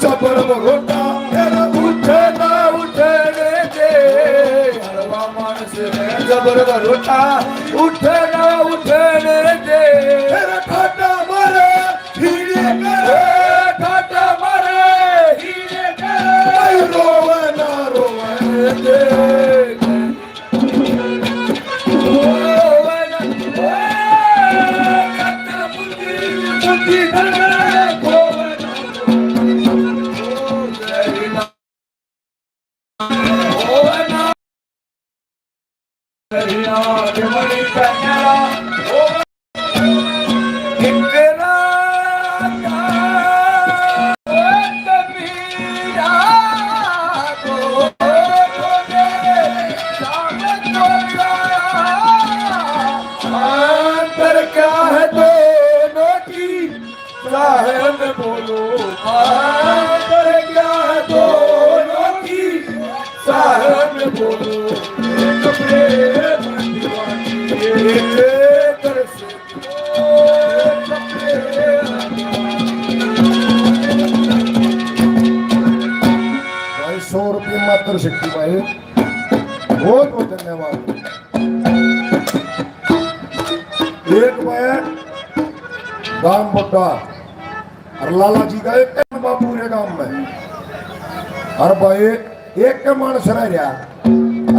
जबर भरोटा, मेरा उठे ना उठने दे। हलवा मानस जबर भरोटा, उठे ना उठने दे। मेरा ठाटा मारे हीरे करे, ठाटा मारे हीरे करे। भाई रोवे ना रोवे दे। रोवे ना, रोवे ना, बुद्धि, बुद्धि धर के रोवे ना। अंतर क्या है दोनों की? साहब बोलो, अंतर क्या है दोनों की? साहब बोलो, एक प्रेम दीवानी, एक तरस। भाई, सौ रुपये मात्र सिक्की भाई, बहुत बहुत धन्यवाद। एक बार गांव बड्डा और लाला जी का एक बाबू रे गांव में, और भाई एक के मानस रह रहा,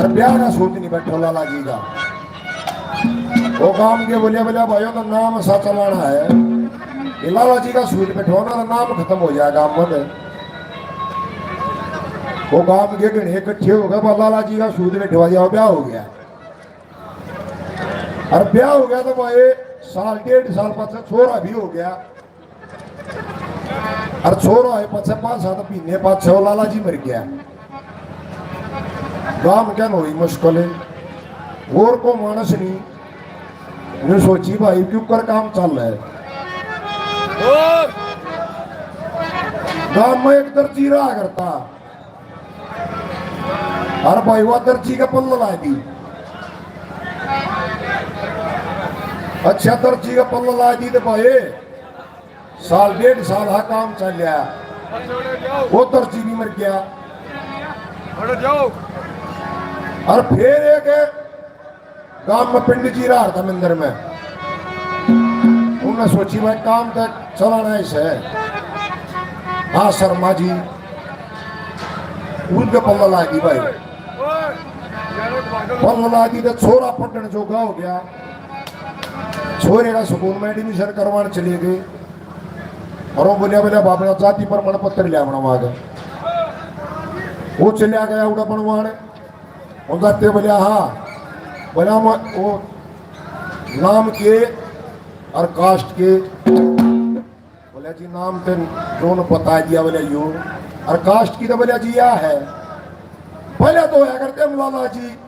और ब्याह का सूत नहीं बैठो लाला जी का। वो गांव के बोलिया, बोलिया, "भाइयों, तो नाम सा चलाना है, ये लाला जी का सूत बैठो ना, तो नाम खत्म हो जाएगा गांव में।" वो गांव के घणे इकट्ठे हो गए, "बस लाला जी का सूत बैठवा जाओ, ब्याह हो गया।" और ब्याह हो गया तो भाई साल डेढ़ साल पाछे छोरा भी हो गया। और छोरा है पाछे पाँच सात महीने पाछे वो लाला जी मर गया। गांव में क्या हुई मुश्किल है, और को मानस नहीं। मैं सोची भाई क्यों कर काम चल रहा है। गांव में एक दर्जी रहा करता, और भाई वह दर्जी का पल्ला ला दी। अच्छा, दर्जी का पल्ला ला दी तो भाई साल डेढ़ साल हा काम चल रहा, वो दर्जी भी मर गया। और फिर एक गांव में पंडित जी रहा था मंदिर में, उन्हें सोची भाई काम तो चलाना ही है। हाँ शर्मा जी, उनके पल्ला ला दी भाई, पल्ला ला दी तो छोरा पढ़ने जोगा हो गया। छोरे का स्कूल में एडमिशन करवाने चले गए। और वो बोलिया, बोलिया, "बाबा, जाति प्रमाण पत्र ले आवना वहां का।" वो चलिया गया उड़ा बनवाने। वो जाते बोलिया, "हाँ।" बोला, "म-, वो नाम के और कास्ट के?" बोले, "जी, नाम तो दोनों बता दिया।" बोले, "यो।" "और कास्ट की?" तो बोले, "जी, या है।" पहले तो होया करते हम लाला जी,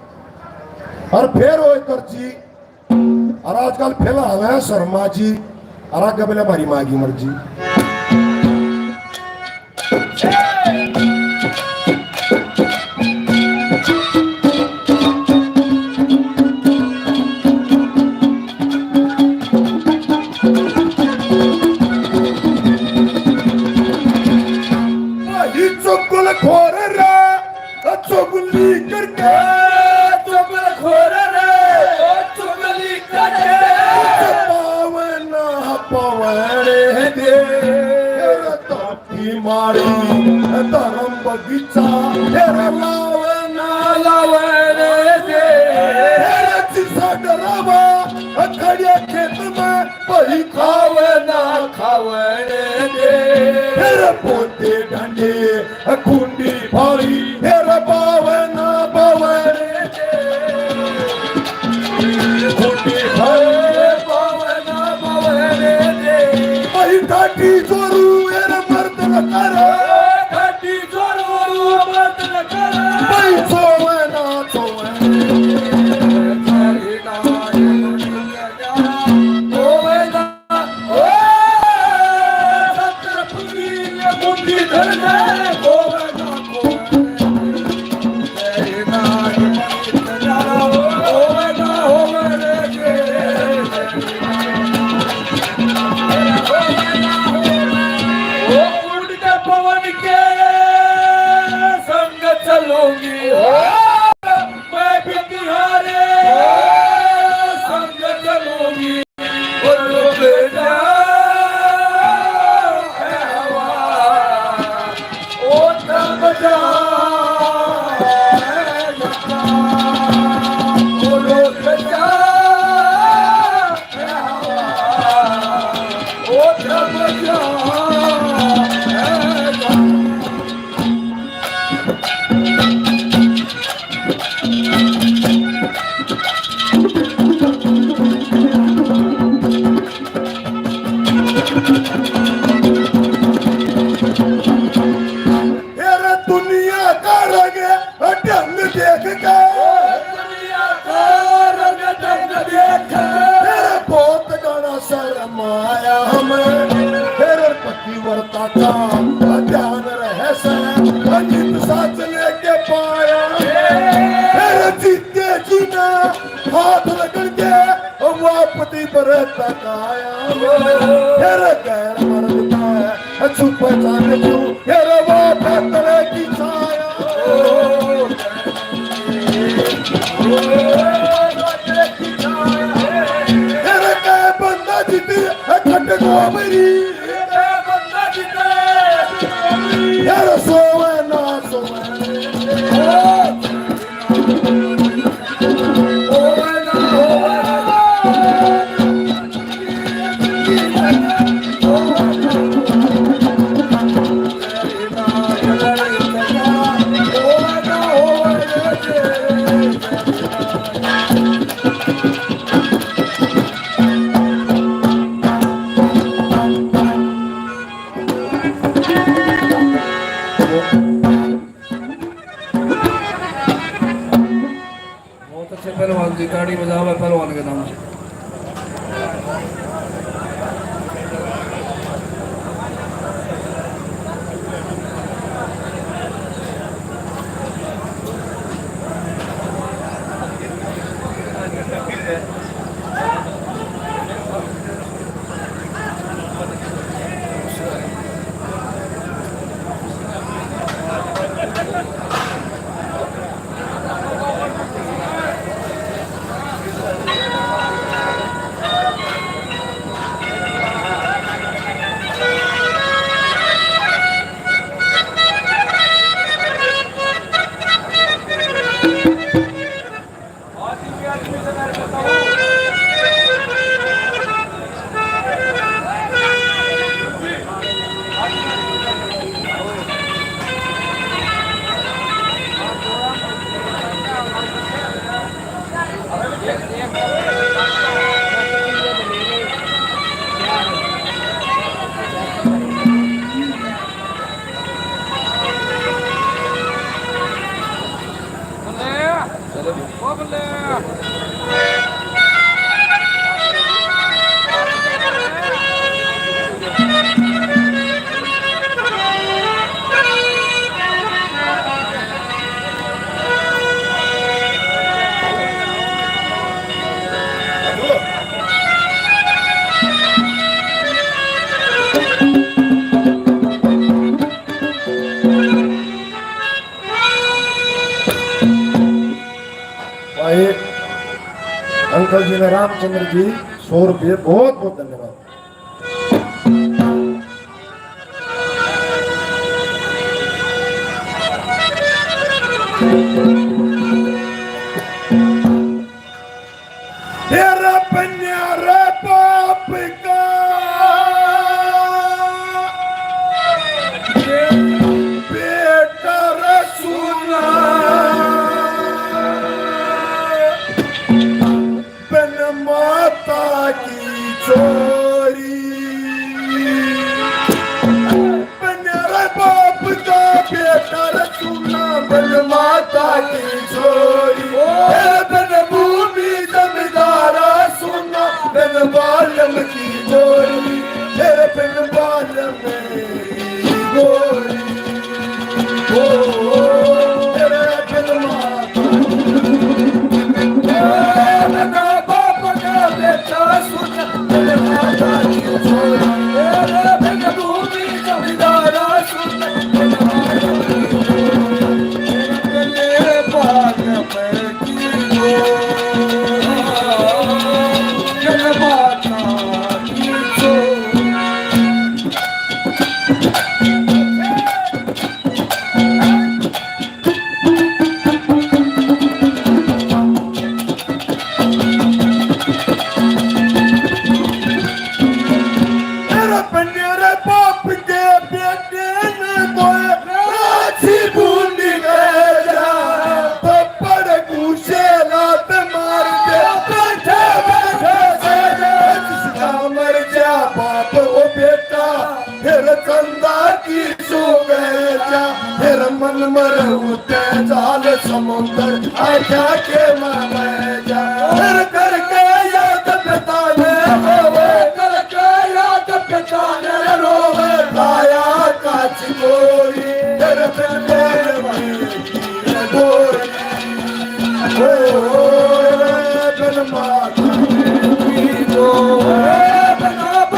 और फिर वो दर्जी, और आजकल फिलहाल है शर्मा जी, और आगे बोले हमारी माँ की मर्जी। वही चुगलखोर रे, चुगली करके, चुगलखोर रे, चुगली करके। पावे ना पावने दे, ताती मारी धर्म बगीचा, तेरा लावे ना लावने दे। तेरा जिसा डरावा, खड़िया खेत में वही खावे ना खावने दे। फिर पोते डंडे खुंडी भाई, फिर बावे ना बावने दे। खुंडी भाई, बावे ना बावने दे। भाई ठाटी जोरू, एरे मर्द न कर। ठाटी जोरू, मर्द न कर। भाई सोवे ना सोवे। होवे ना, ओ, सत्तर फुटी ये मुट्ठी धर ले, होवे ना। तेरे गैर मर्द का है, छुप जाने क्यों, तेरे वो खतरे की छाया। तेरे के बंदा जीती, खट को मेरी। यार सोवे ना सोवे। बहुत अच्छे पहलवान जी, ताड़ी बजावे पहलवान के नाम से। भाई अंकल जी ने रामचंद्र जी सौ रुपये, बहुत बहुत धन्यवाद। तेरा बन्यारा बाप का बेटा रसूला, बिन माता की छोरी। मेरे बाप का बेटा रसूला, बिन माता की छोरी। ए बिन भूमि जमींदारा सुना, बिन बालम की गोरी। ए बिन बालम की गोरी। ओ, ओ, ए बिन माता। ए बिन बाप का बेटा सुना, मेरे बन्यारे बाप के बेटे ने कोई राजी बूंदी कर जा, थप्पड़ घूसे लात मार दे, बैठे बैठे सह जा, जिसका मर जा बाप वो बेटा, फिर चंदा की सो गए जा, फिर मन मर उठे जाल समुंदर, आख्या के मारे जा। फिर करके याद पिता ने रोवे, करके याद पिता ने रोवे, लाया काच गोरी, फिर फिर गोरी। ओ, ओ, ओ, ओ, ओ, ओ, ओ, ओ, ओ, ओ, ओ, ओ,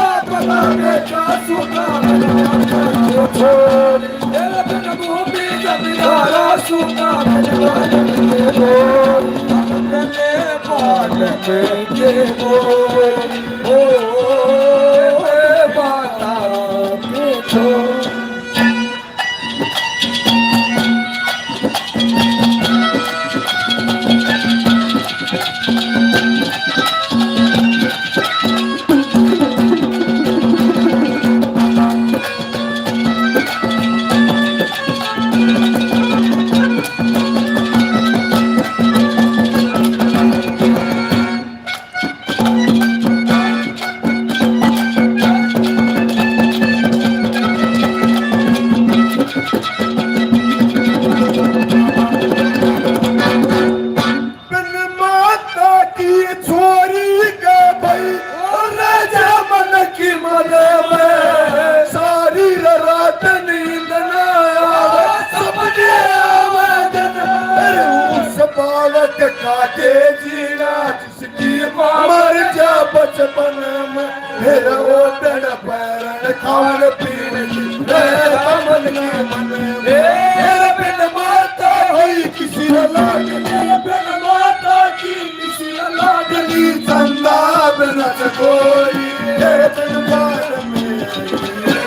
बिन माता की छोरी के भाई, और राजा मन की मन में, सारी रात नींद ना आवे, सपने आवे दिन। अरे उस बालक का के जीना, जिसकी माँ मर जा बचपन में, फिर ओटन पैरन खान पीन की रहता मन की मन में। फिर बिन माता की किसी लाडली, बिन माता की किसी लाडली, चंदा बिन चकोरी, ये संसार में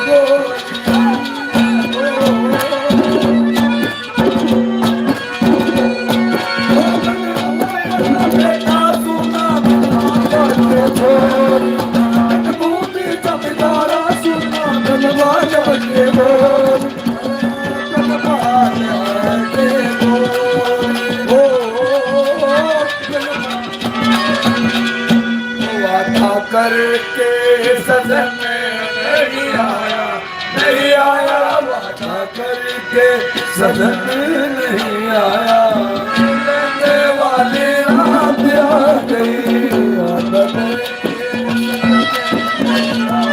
कोई। वादा करके सजन नहीं आया, नहीं आया, वादा करके सजन नहीं आया। मिलने वाली रात आ गई, याद करके सजन नहीं आया।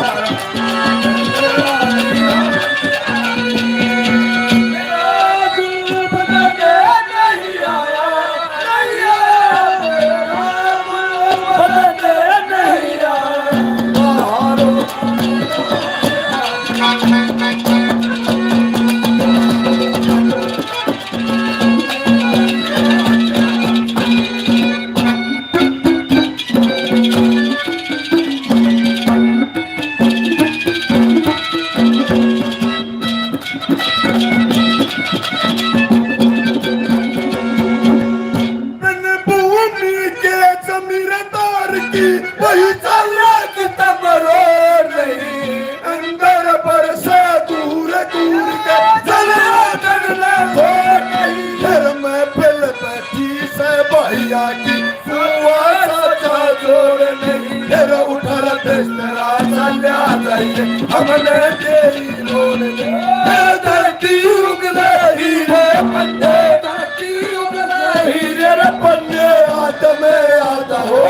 बिन भूमि के जमींदार की वही चालाक तमरो नहीं। अंदर पर से दूर दूर के जलवा करना हो नहीं। फिर महफिल बैठी से भैया की हुआ साचा जोड़ नहीं। फिर उठर बिस्तरा चल्या जाइए, हमने तेरी लोड़ नहीं। फिर धरती उगले हीरे पन्ने, धरती उगले हीरे रे पन्ने, आदम आदा हो।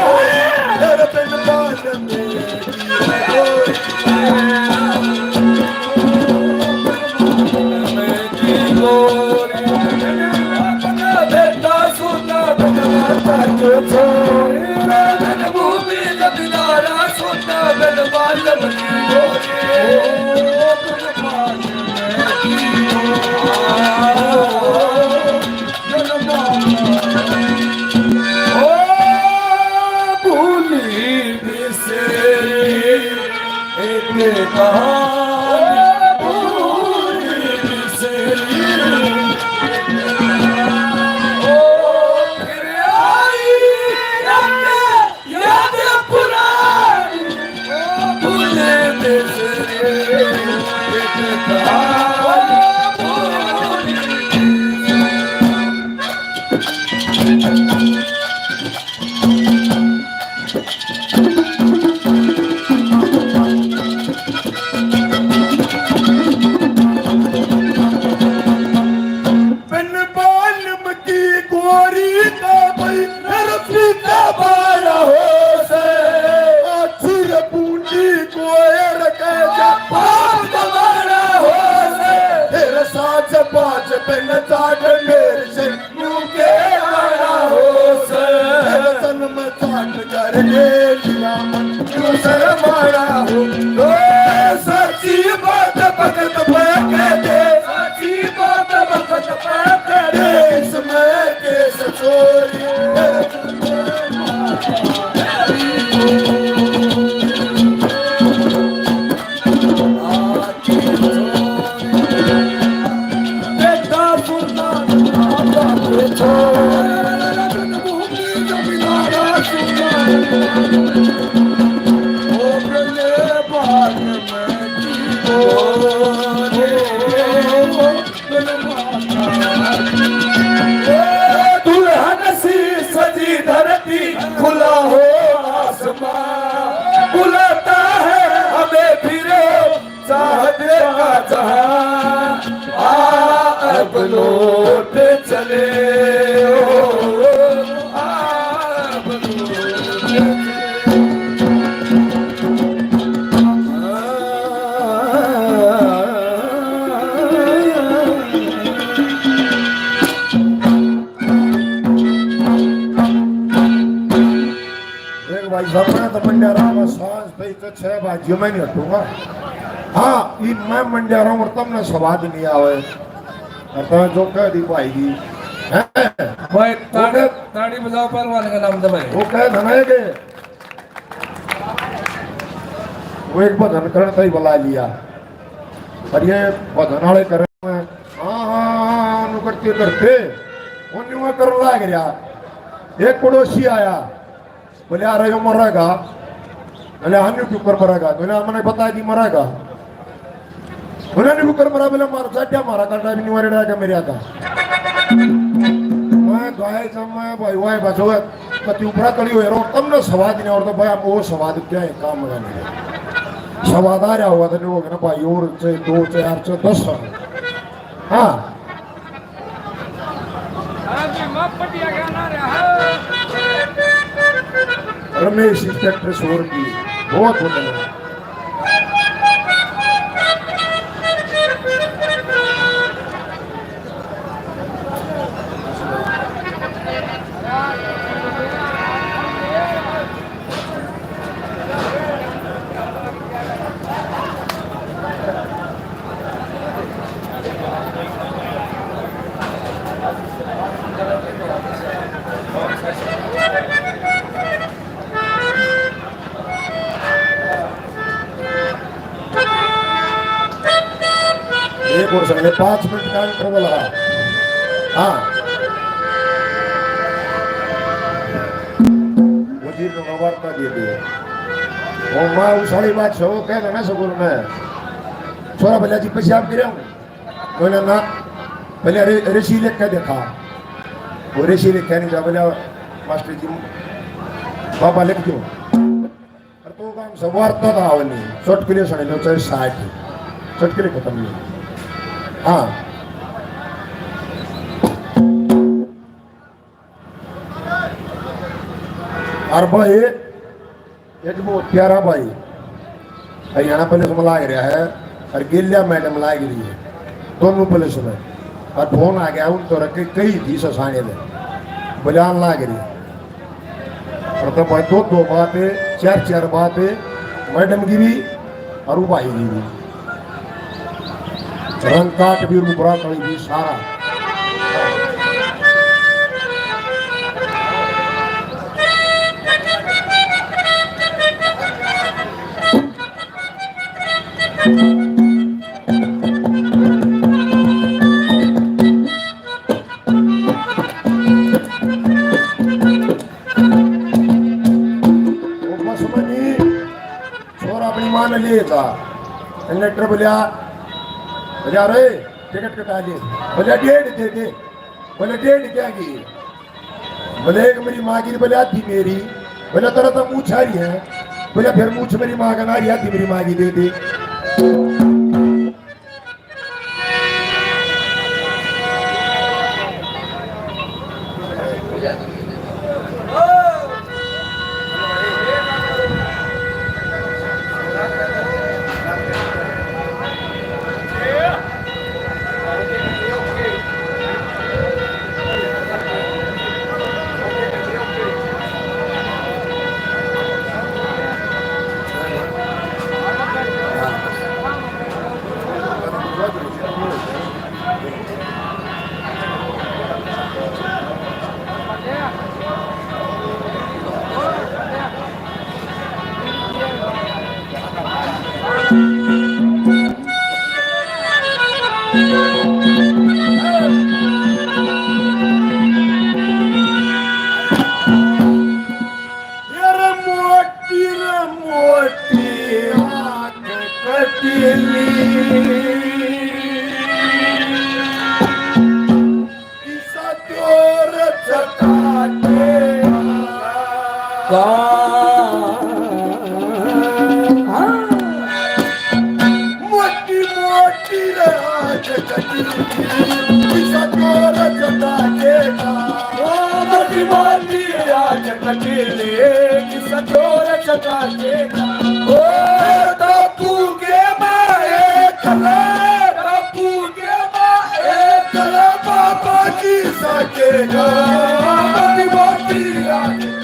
फिर बिन बाल में बिन बालम की गोरी का भाई, मेरा पीता बारा हो से। आछुर बूंदी कोयर के जब पाप तुम्हारा हो से। तेरे साथ पाँच बिन चाट मेरे से मुके मारा हो से। तेरे तन में चाट करके लीला मन क्यों शर्माना हो। ओ सच्ची बात भगत पे के दुल्हन सी सजी धरती, खुला हो आसमां, बुलाता है हमें फिर चाहत का जहां। आ, अब लौट चले, ओ, आ, अब लौट चले। देख भाई साहब, मैं तो मंड्या रहा हूँ, सांस पे तो छह बाजियों में नहीं हटूंगा। हाँ, ये मैं मंड्या रहा हूँ और तमने स्वाद नहीं आवे। और तमने जो कह दी भाई जी, हैं? भाई, ताड़ी, वो कह ताड़ी बजाओ पहलवान का नाम दे भाई। वो कह धनाए के वो एक भजन करण ताई बुला लिया। और ये भजन वाले कर रहे हैं, हाँ, हाँ, हाँ, हाँ, नु करते करते वो न्यू करने लग रहा। एक पड़ोसी आया, बोले, "आ रहे हो, मरेगा?" बोले, "हाँ, न्यू क्यों कर मरेगा?" बोले, "हाँ, मैंने बता दी, मरेगा।" बोले, "न्यू कर मरा?" बोले, "मार जाड्या, मारा काटा भी नहीं मरेगा क्या मेरे आता?" मैं गाय जब मैं भाई वाह बचो, कति ऊपरा कड़ी हो यार, और तमने स्वाद नहीं, और तो भाई, हम वो स्वाद क्या है, काम का नहीं। स्वाद आ रहा होगा तो लोग ना भाई, और चाहे दो, चार, चाहे दस। हाँ। रमेश इंस्पेक्टर सोरगी, बहुत बहुत धन्यवाद। एक और संगे पाँच मिनट का इंटरवल है। हाँ, वजीर को वार्ता दे दे। वो माँ उस वाली बात सो कह देना स्कूल में, "छोरा भला जी पेशाब गिरा हूँ।" बोला, "ना।" पहले रे-, रेसी लिख के देखा। वो रेसी लिख के नहीं था, बोला, "मास्टर जी, बाबा लिख दो।" और तो काम सब वार्ता का आवनी, चुटकुले सुन लो, चाहे साठ, चुटकुले खत्म नहीं। हाँ। और भाई, एक बहुत प्यारा भाई हरियाणा पुलिस में लाग रहा है और गेल्या मैडम लाग रही है, दोनों पुलिस में। और फोन आ गया उन तो रखे कही थी ससाने में, बजान लाग रही है। और तो भाई दो दो बातें, चार चार बातें, मैडम की भी और वो भाई की भी। रंग काट भी, रूपरा कली भी, सारा। वो बस में नहीं, छोरा अपनी माँ ने ले जा। कंडक्टर बोलिया, बोलिया, "रे, टिकट कटा ले।" बोलिया, "डेढ़ दे दे।" बोले, "डेढ़ क्या की?" बोले, "एक मेरी माँ की।" बोले, "आधी मेरी।" बोले, "तेरा तो मूछ आ रही है।" बोले, "फिर मूछ मेरी माँ का ना रही, आधी मेरी माँ की दे दे।" मोटी मोटी रे आंख कटी, किसा चोर चटा के का। ओ मोटी मोटी रे आंख कटी, किसा चोर चटा के का। ओ बापू के मारे कला, बापू के मारे कला, बाबा जी सकेगा। मोटी मोटी आंख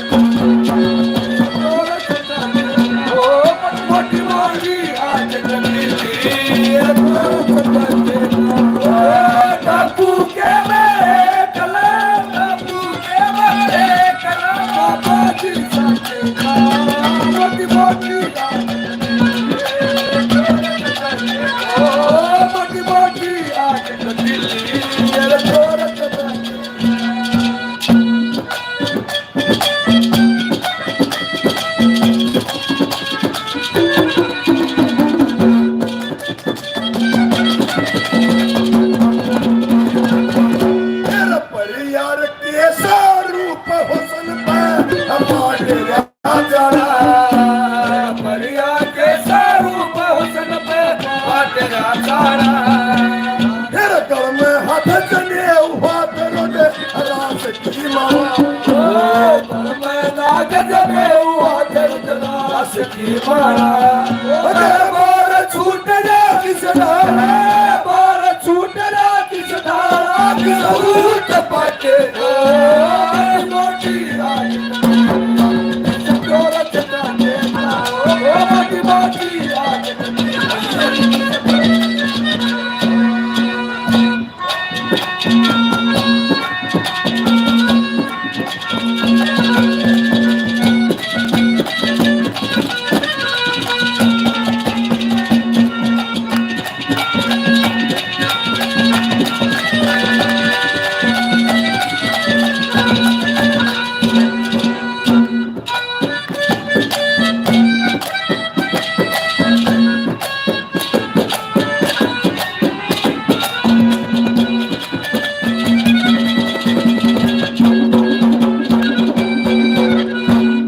तेरा परियार कैसा रूप हुस्न पे हमारे राजा। परियार कैसा रूप हुस्न पे हमारे राजा। तेरे गल में हाथ जने हुआ तेरे रास की माला। ओ, गल में नाग जने हुआ तेरे रास की माला। ओ, तेरे बार छूट जा किस धारा, बार छूट जा किस धारा, किस रूट पाटे। ओ, मोटी राज, ओ, मोटी, मोटी राज।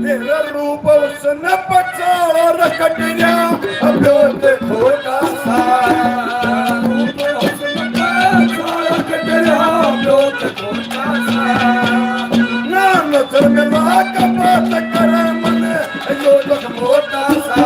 तेरा रूप हुस्न पचार कटरिया, अब तो खोटा सा। रूप हुस्न पचार कटरिया, अब तो खोटा सा। ना नजर में लाख बात करे मन, यो लख मोटा सा।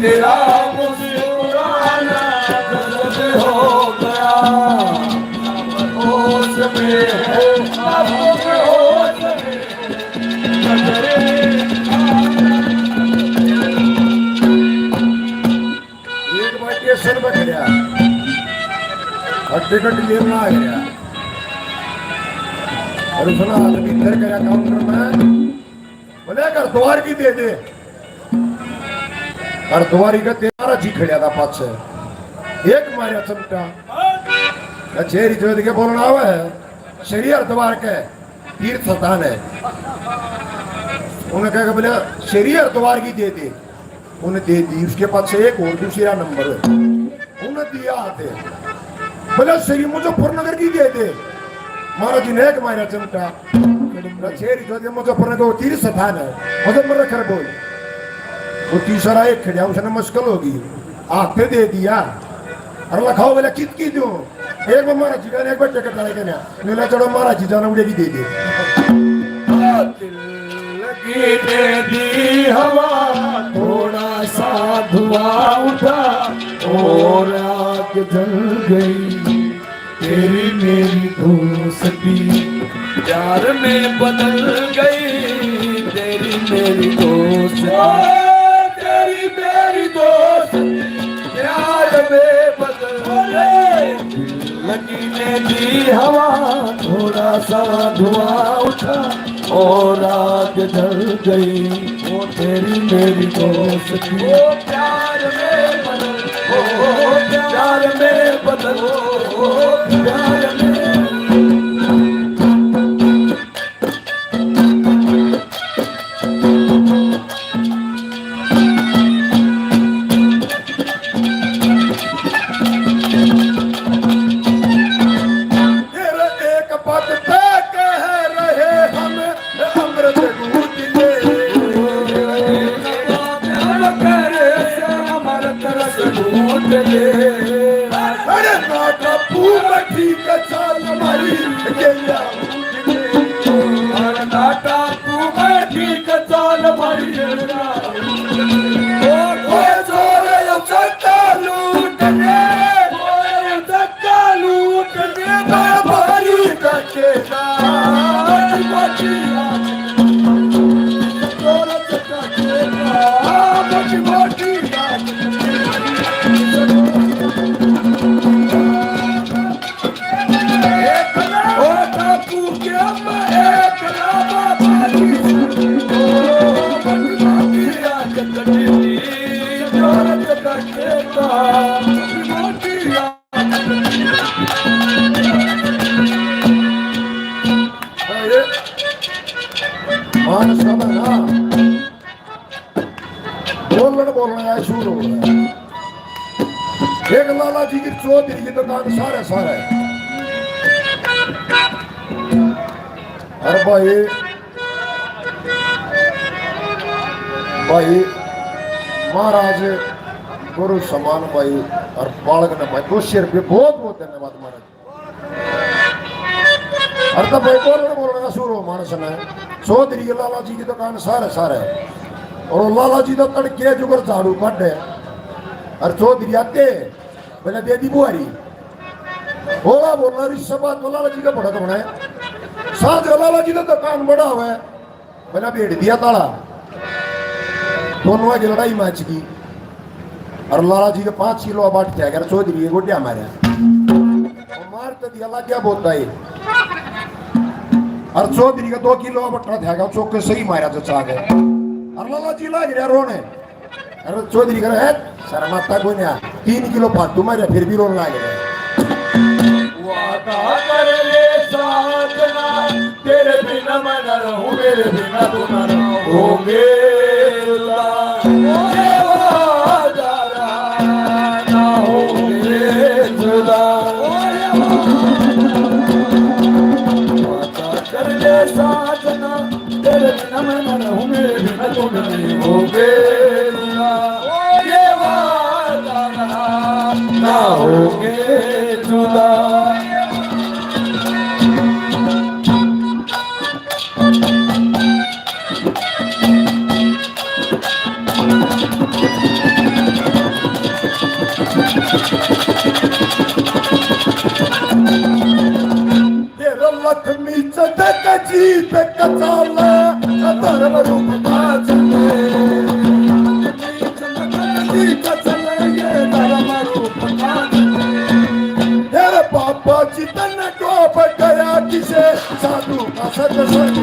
तेरा मुस्कुराना गजब हो गया, होश में हो, अब होश में। एक बार स्टेशन पे खड़ा और टिकट लेना आ गया और उसने हाथ भीतर करा काउंटर में, बोले, "घर द्वार की दे दे।" घर द्वारी का तेरा जी खड़ा था पाछे, एक मारा चमटा। कचहरी जोत के बोलना आवे है, श्री हरिद्वार के तीर्थ स्थान है। उन्हें कहा, "बोले, श्री हरिद्वार की दे दे।" उन्हें दे दी। उसके पास से एक और दूसरा नंबर उन्हें दिया हाथ। बोले, "श्री मुजफ्फरनगर की दे दे।" महाराज जी ने एक मारा चमटा। बोला, "श्री जो दे मुजफ्फरनगर वो तीर्थ स्थान है, मुजफ्फरनगर बोल।" वो तीसरा एक खड़ा, उसने मुश्किल होगी, हाथ पे दे दिया। और लखाओ बोला, "कित की दूं?" एक बार महाराज जी का, एक बार टिकट आए कहना, "नीला चढ़ो महाराज जी जाना उड़े की दे दे।" लगी दे दी हवा, थोड़ा सा धुआं उठा और आग जल गई। तेरी मेरी दोस्ती प्यार में बदल गई, तेरी मेरी दोस्ती। ओ, तेरी मेरी दोस्ती प्यार में बदल गई। लगी ने दी हवा, थोड़ा सा धुआं उठा और आग जल गई। ओ, तेरी मेरी दोस्ती। ओ, प्यार में बदल, ओ, प्यार में बदल, ओ, प्यार में। तेरे एक पद पे कह रहे हम अमृत दूत ले। हम करे से अमृत रस दूत ले। अरे ना काबू में ठीक चाल मारी गेंदा। अरे ना काबू में ठीक चाल मारी गेंदा। ओ, ओ, जोर यो चट्टा लूट ले। ओ, यो चट्टा लूट ले, बाबा री का चेता। अरे, मान सब है ना, बोलण बोलण है, शुरू हो गया। एक लाला जी की चौधरी की दुकान सारे सारे। अरे भाई, भाई, महाराज गुरु समान भाई और बालक ने भाई दो सौ रुपये बहुत बहुत धन्यवाद महाराज। अरे तो भाई बोलण बोलण का शुरू हो मानस ने। चौधरी के लाला जी की दुकान सारे सारे। और वो लाला जी तो तड़के जुगर झाड़ू काटे। और चौधरी आते, मैंने दे दी बुहारी। बोला बोला री सब बात लाला जी का बड़ा तो होना है। साँझ का लाला जी तो दुकान बड़ा हुआ है। मैंने भेड़ दिया ताला। दोनों की लड़ाई मैच की। और लाला जी के पाँच किलो बाट थे, अगर चौधरी के गोड्या मारा। और मार तो दिया, लाग गया बोता ही। और चौधरी का दो किलो बट्टा थे, अगर चौके सही मारा तो चाह गए। और लाला जी लाग रहा रोने। अरे चौधरी कह रहा है, शर्माता कोई नहीं, तीन किलो फालतू मारा, फिर भी रोने लाग रहा है। वादा कर ले साजना, तेरे बिना मैं ना रहूं, मेरे बिना तू ना रहोगे जुदा। ये वादा ना होंगे जुदा। वादा कर ले साजना, तेरे बिना मैं ना रहूं, मेरे बिना तू नहीं होगे जुदा। ये वादा ना, ना होंगे जुदा। तेरा लक्ष्मी चंद का जीत का चाला, धर्म रूप का चले। लक्ष्मी चंद का जीत का चले, ये धर्म रूप का चले। तेरे बाबा जी तन्ने को बताया किसे साधु का सत्संग।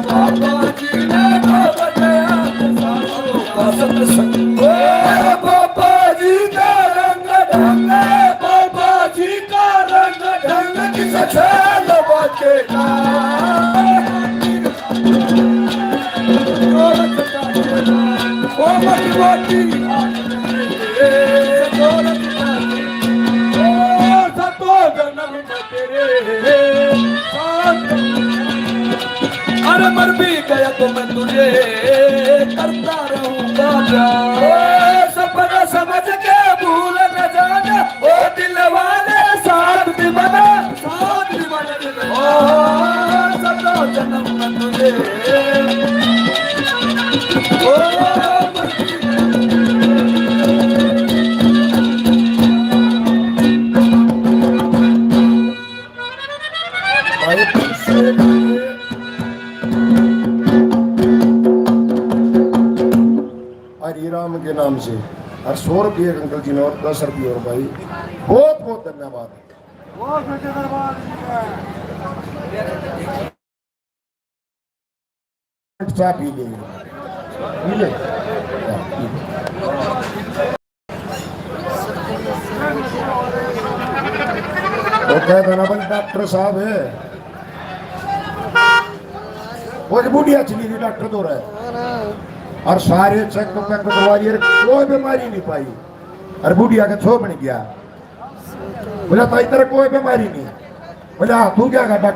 बाबा जी ने को बताया साधु का सत्संग। बाबा जी का रंग ढंग, बाबा जी का रंग ढंग किसे छल बाटे का। ओ मत बाटी, ओ सतो जन्म तेरे साथ। अरे मर भी गया तो मैं तुझे करता रहूंगा प्यार। सपना समझ के भूल न जाना, ओ दिल वाले साथ निभाना, साथ निभाना। ओ सदा जन्म मैं तुझे, ओ दस रुपये और भाई, बहुत बहुत धन्यवाद। चाय पी ले, पी ले। तो कह देना भाई, डॉक्टर साहब है, वो जो बुढ़िया चली गई डॉक्टर तो रहे, और सारे चेक तो पैक करवा लिए, कोई बीमारी नहीं पाई। और बुढ़िया का छो बन गया, बोला, "ताई, तेरे कोई बीमारी नहीं।" बोला, "हाँ, तू क्या कहा डॉक्टर?"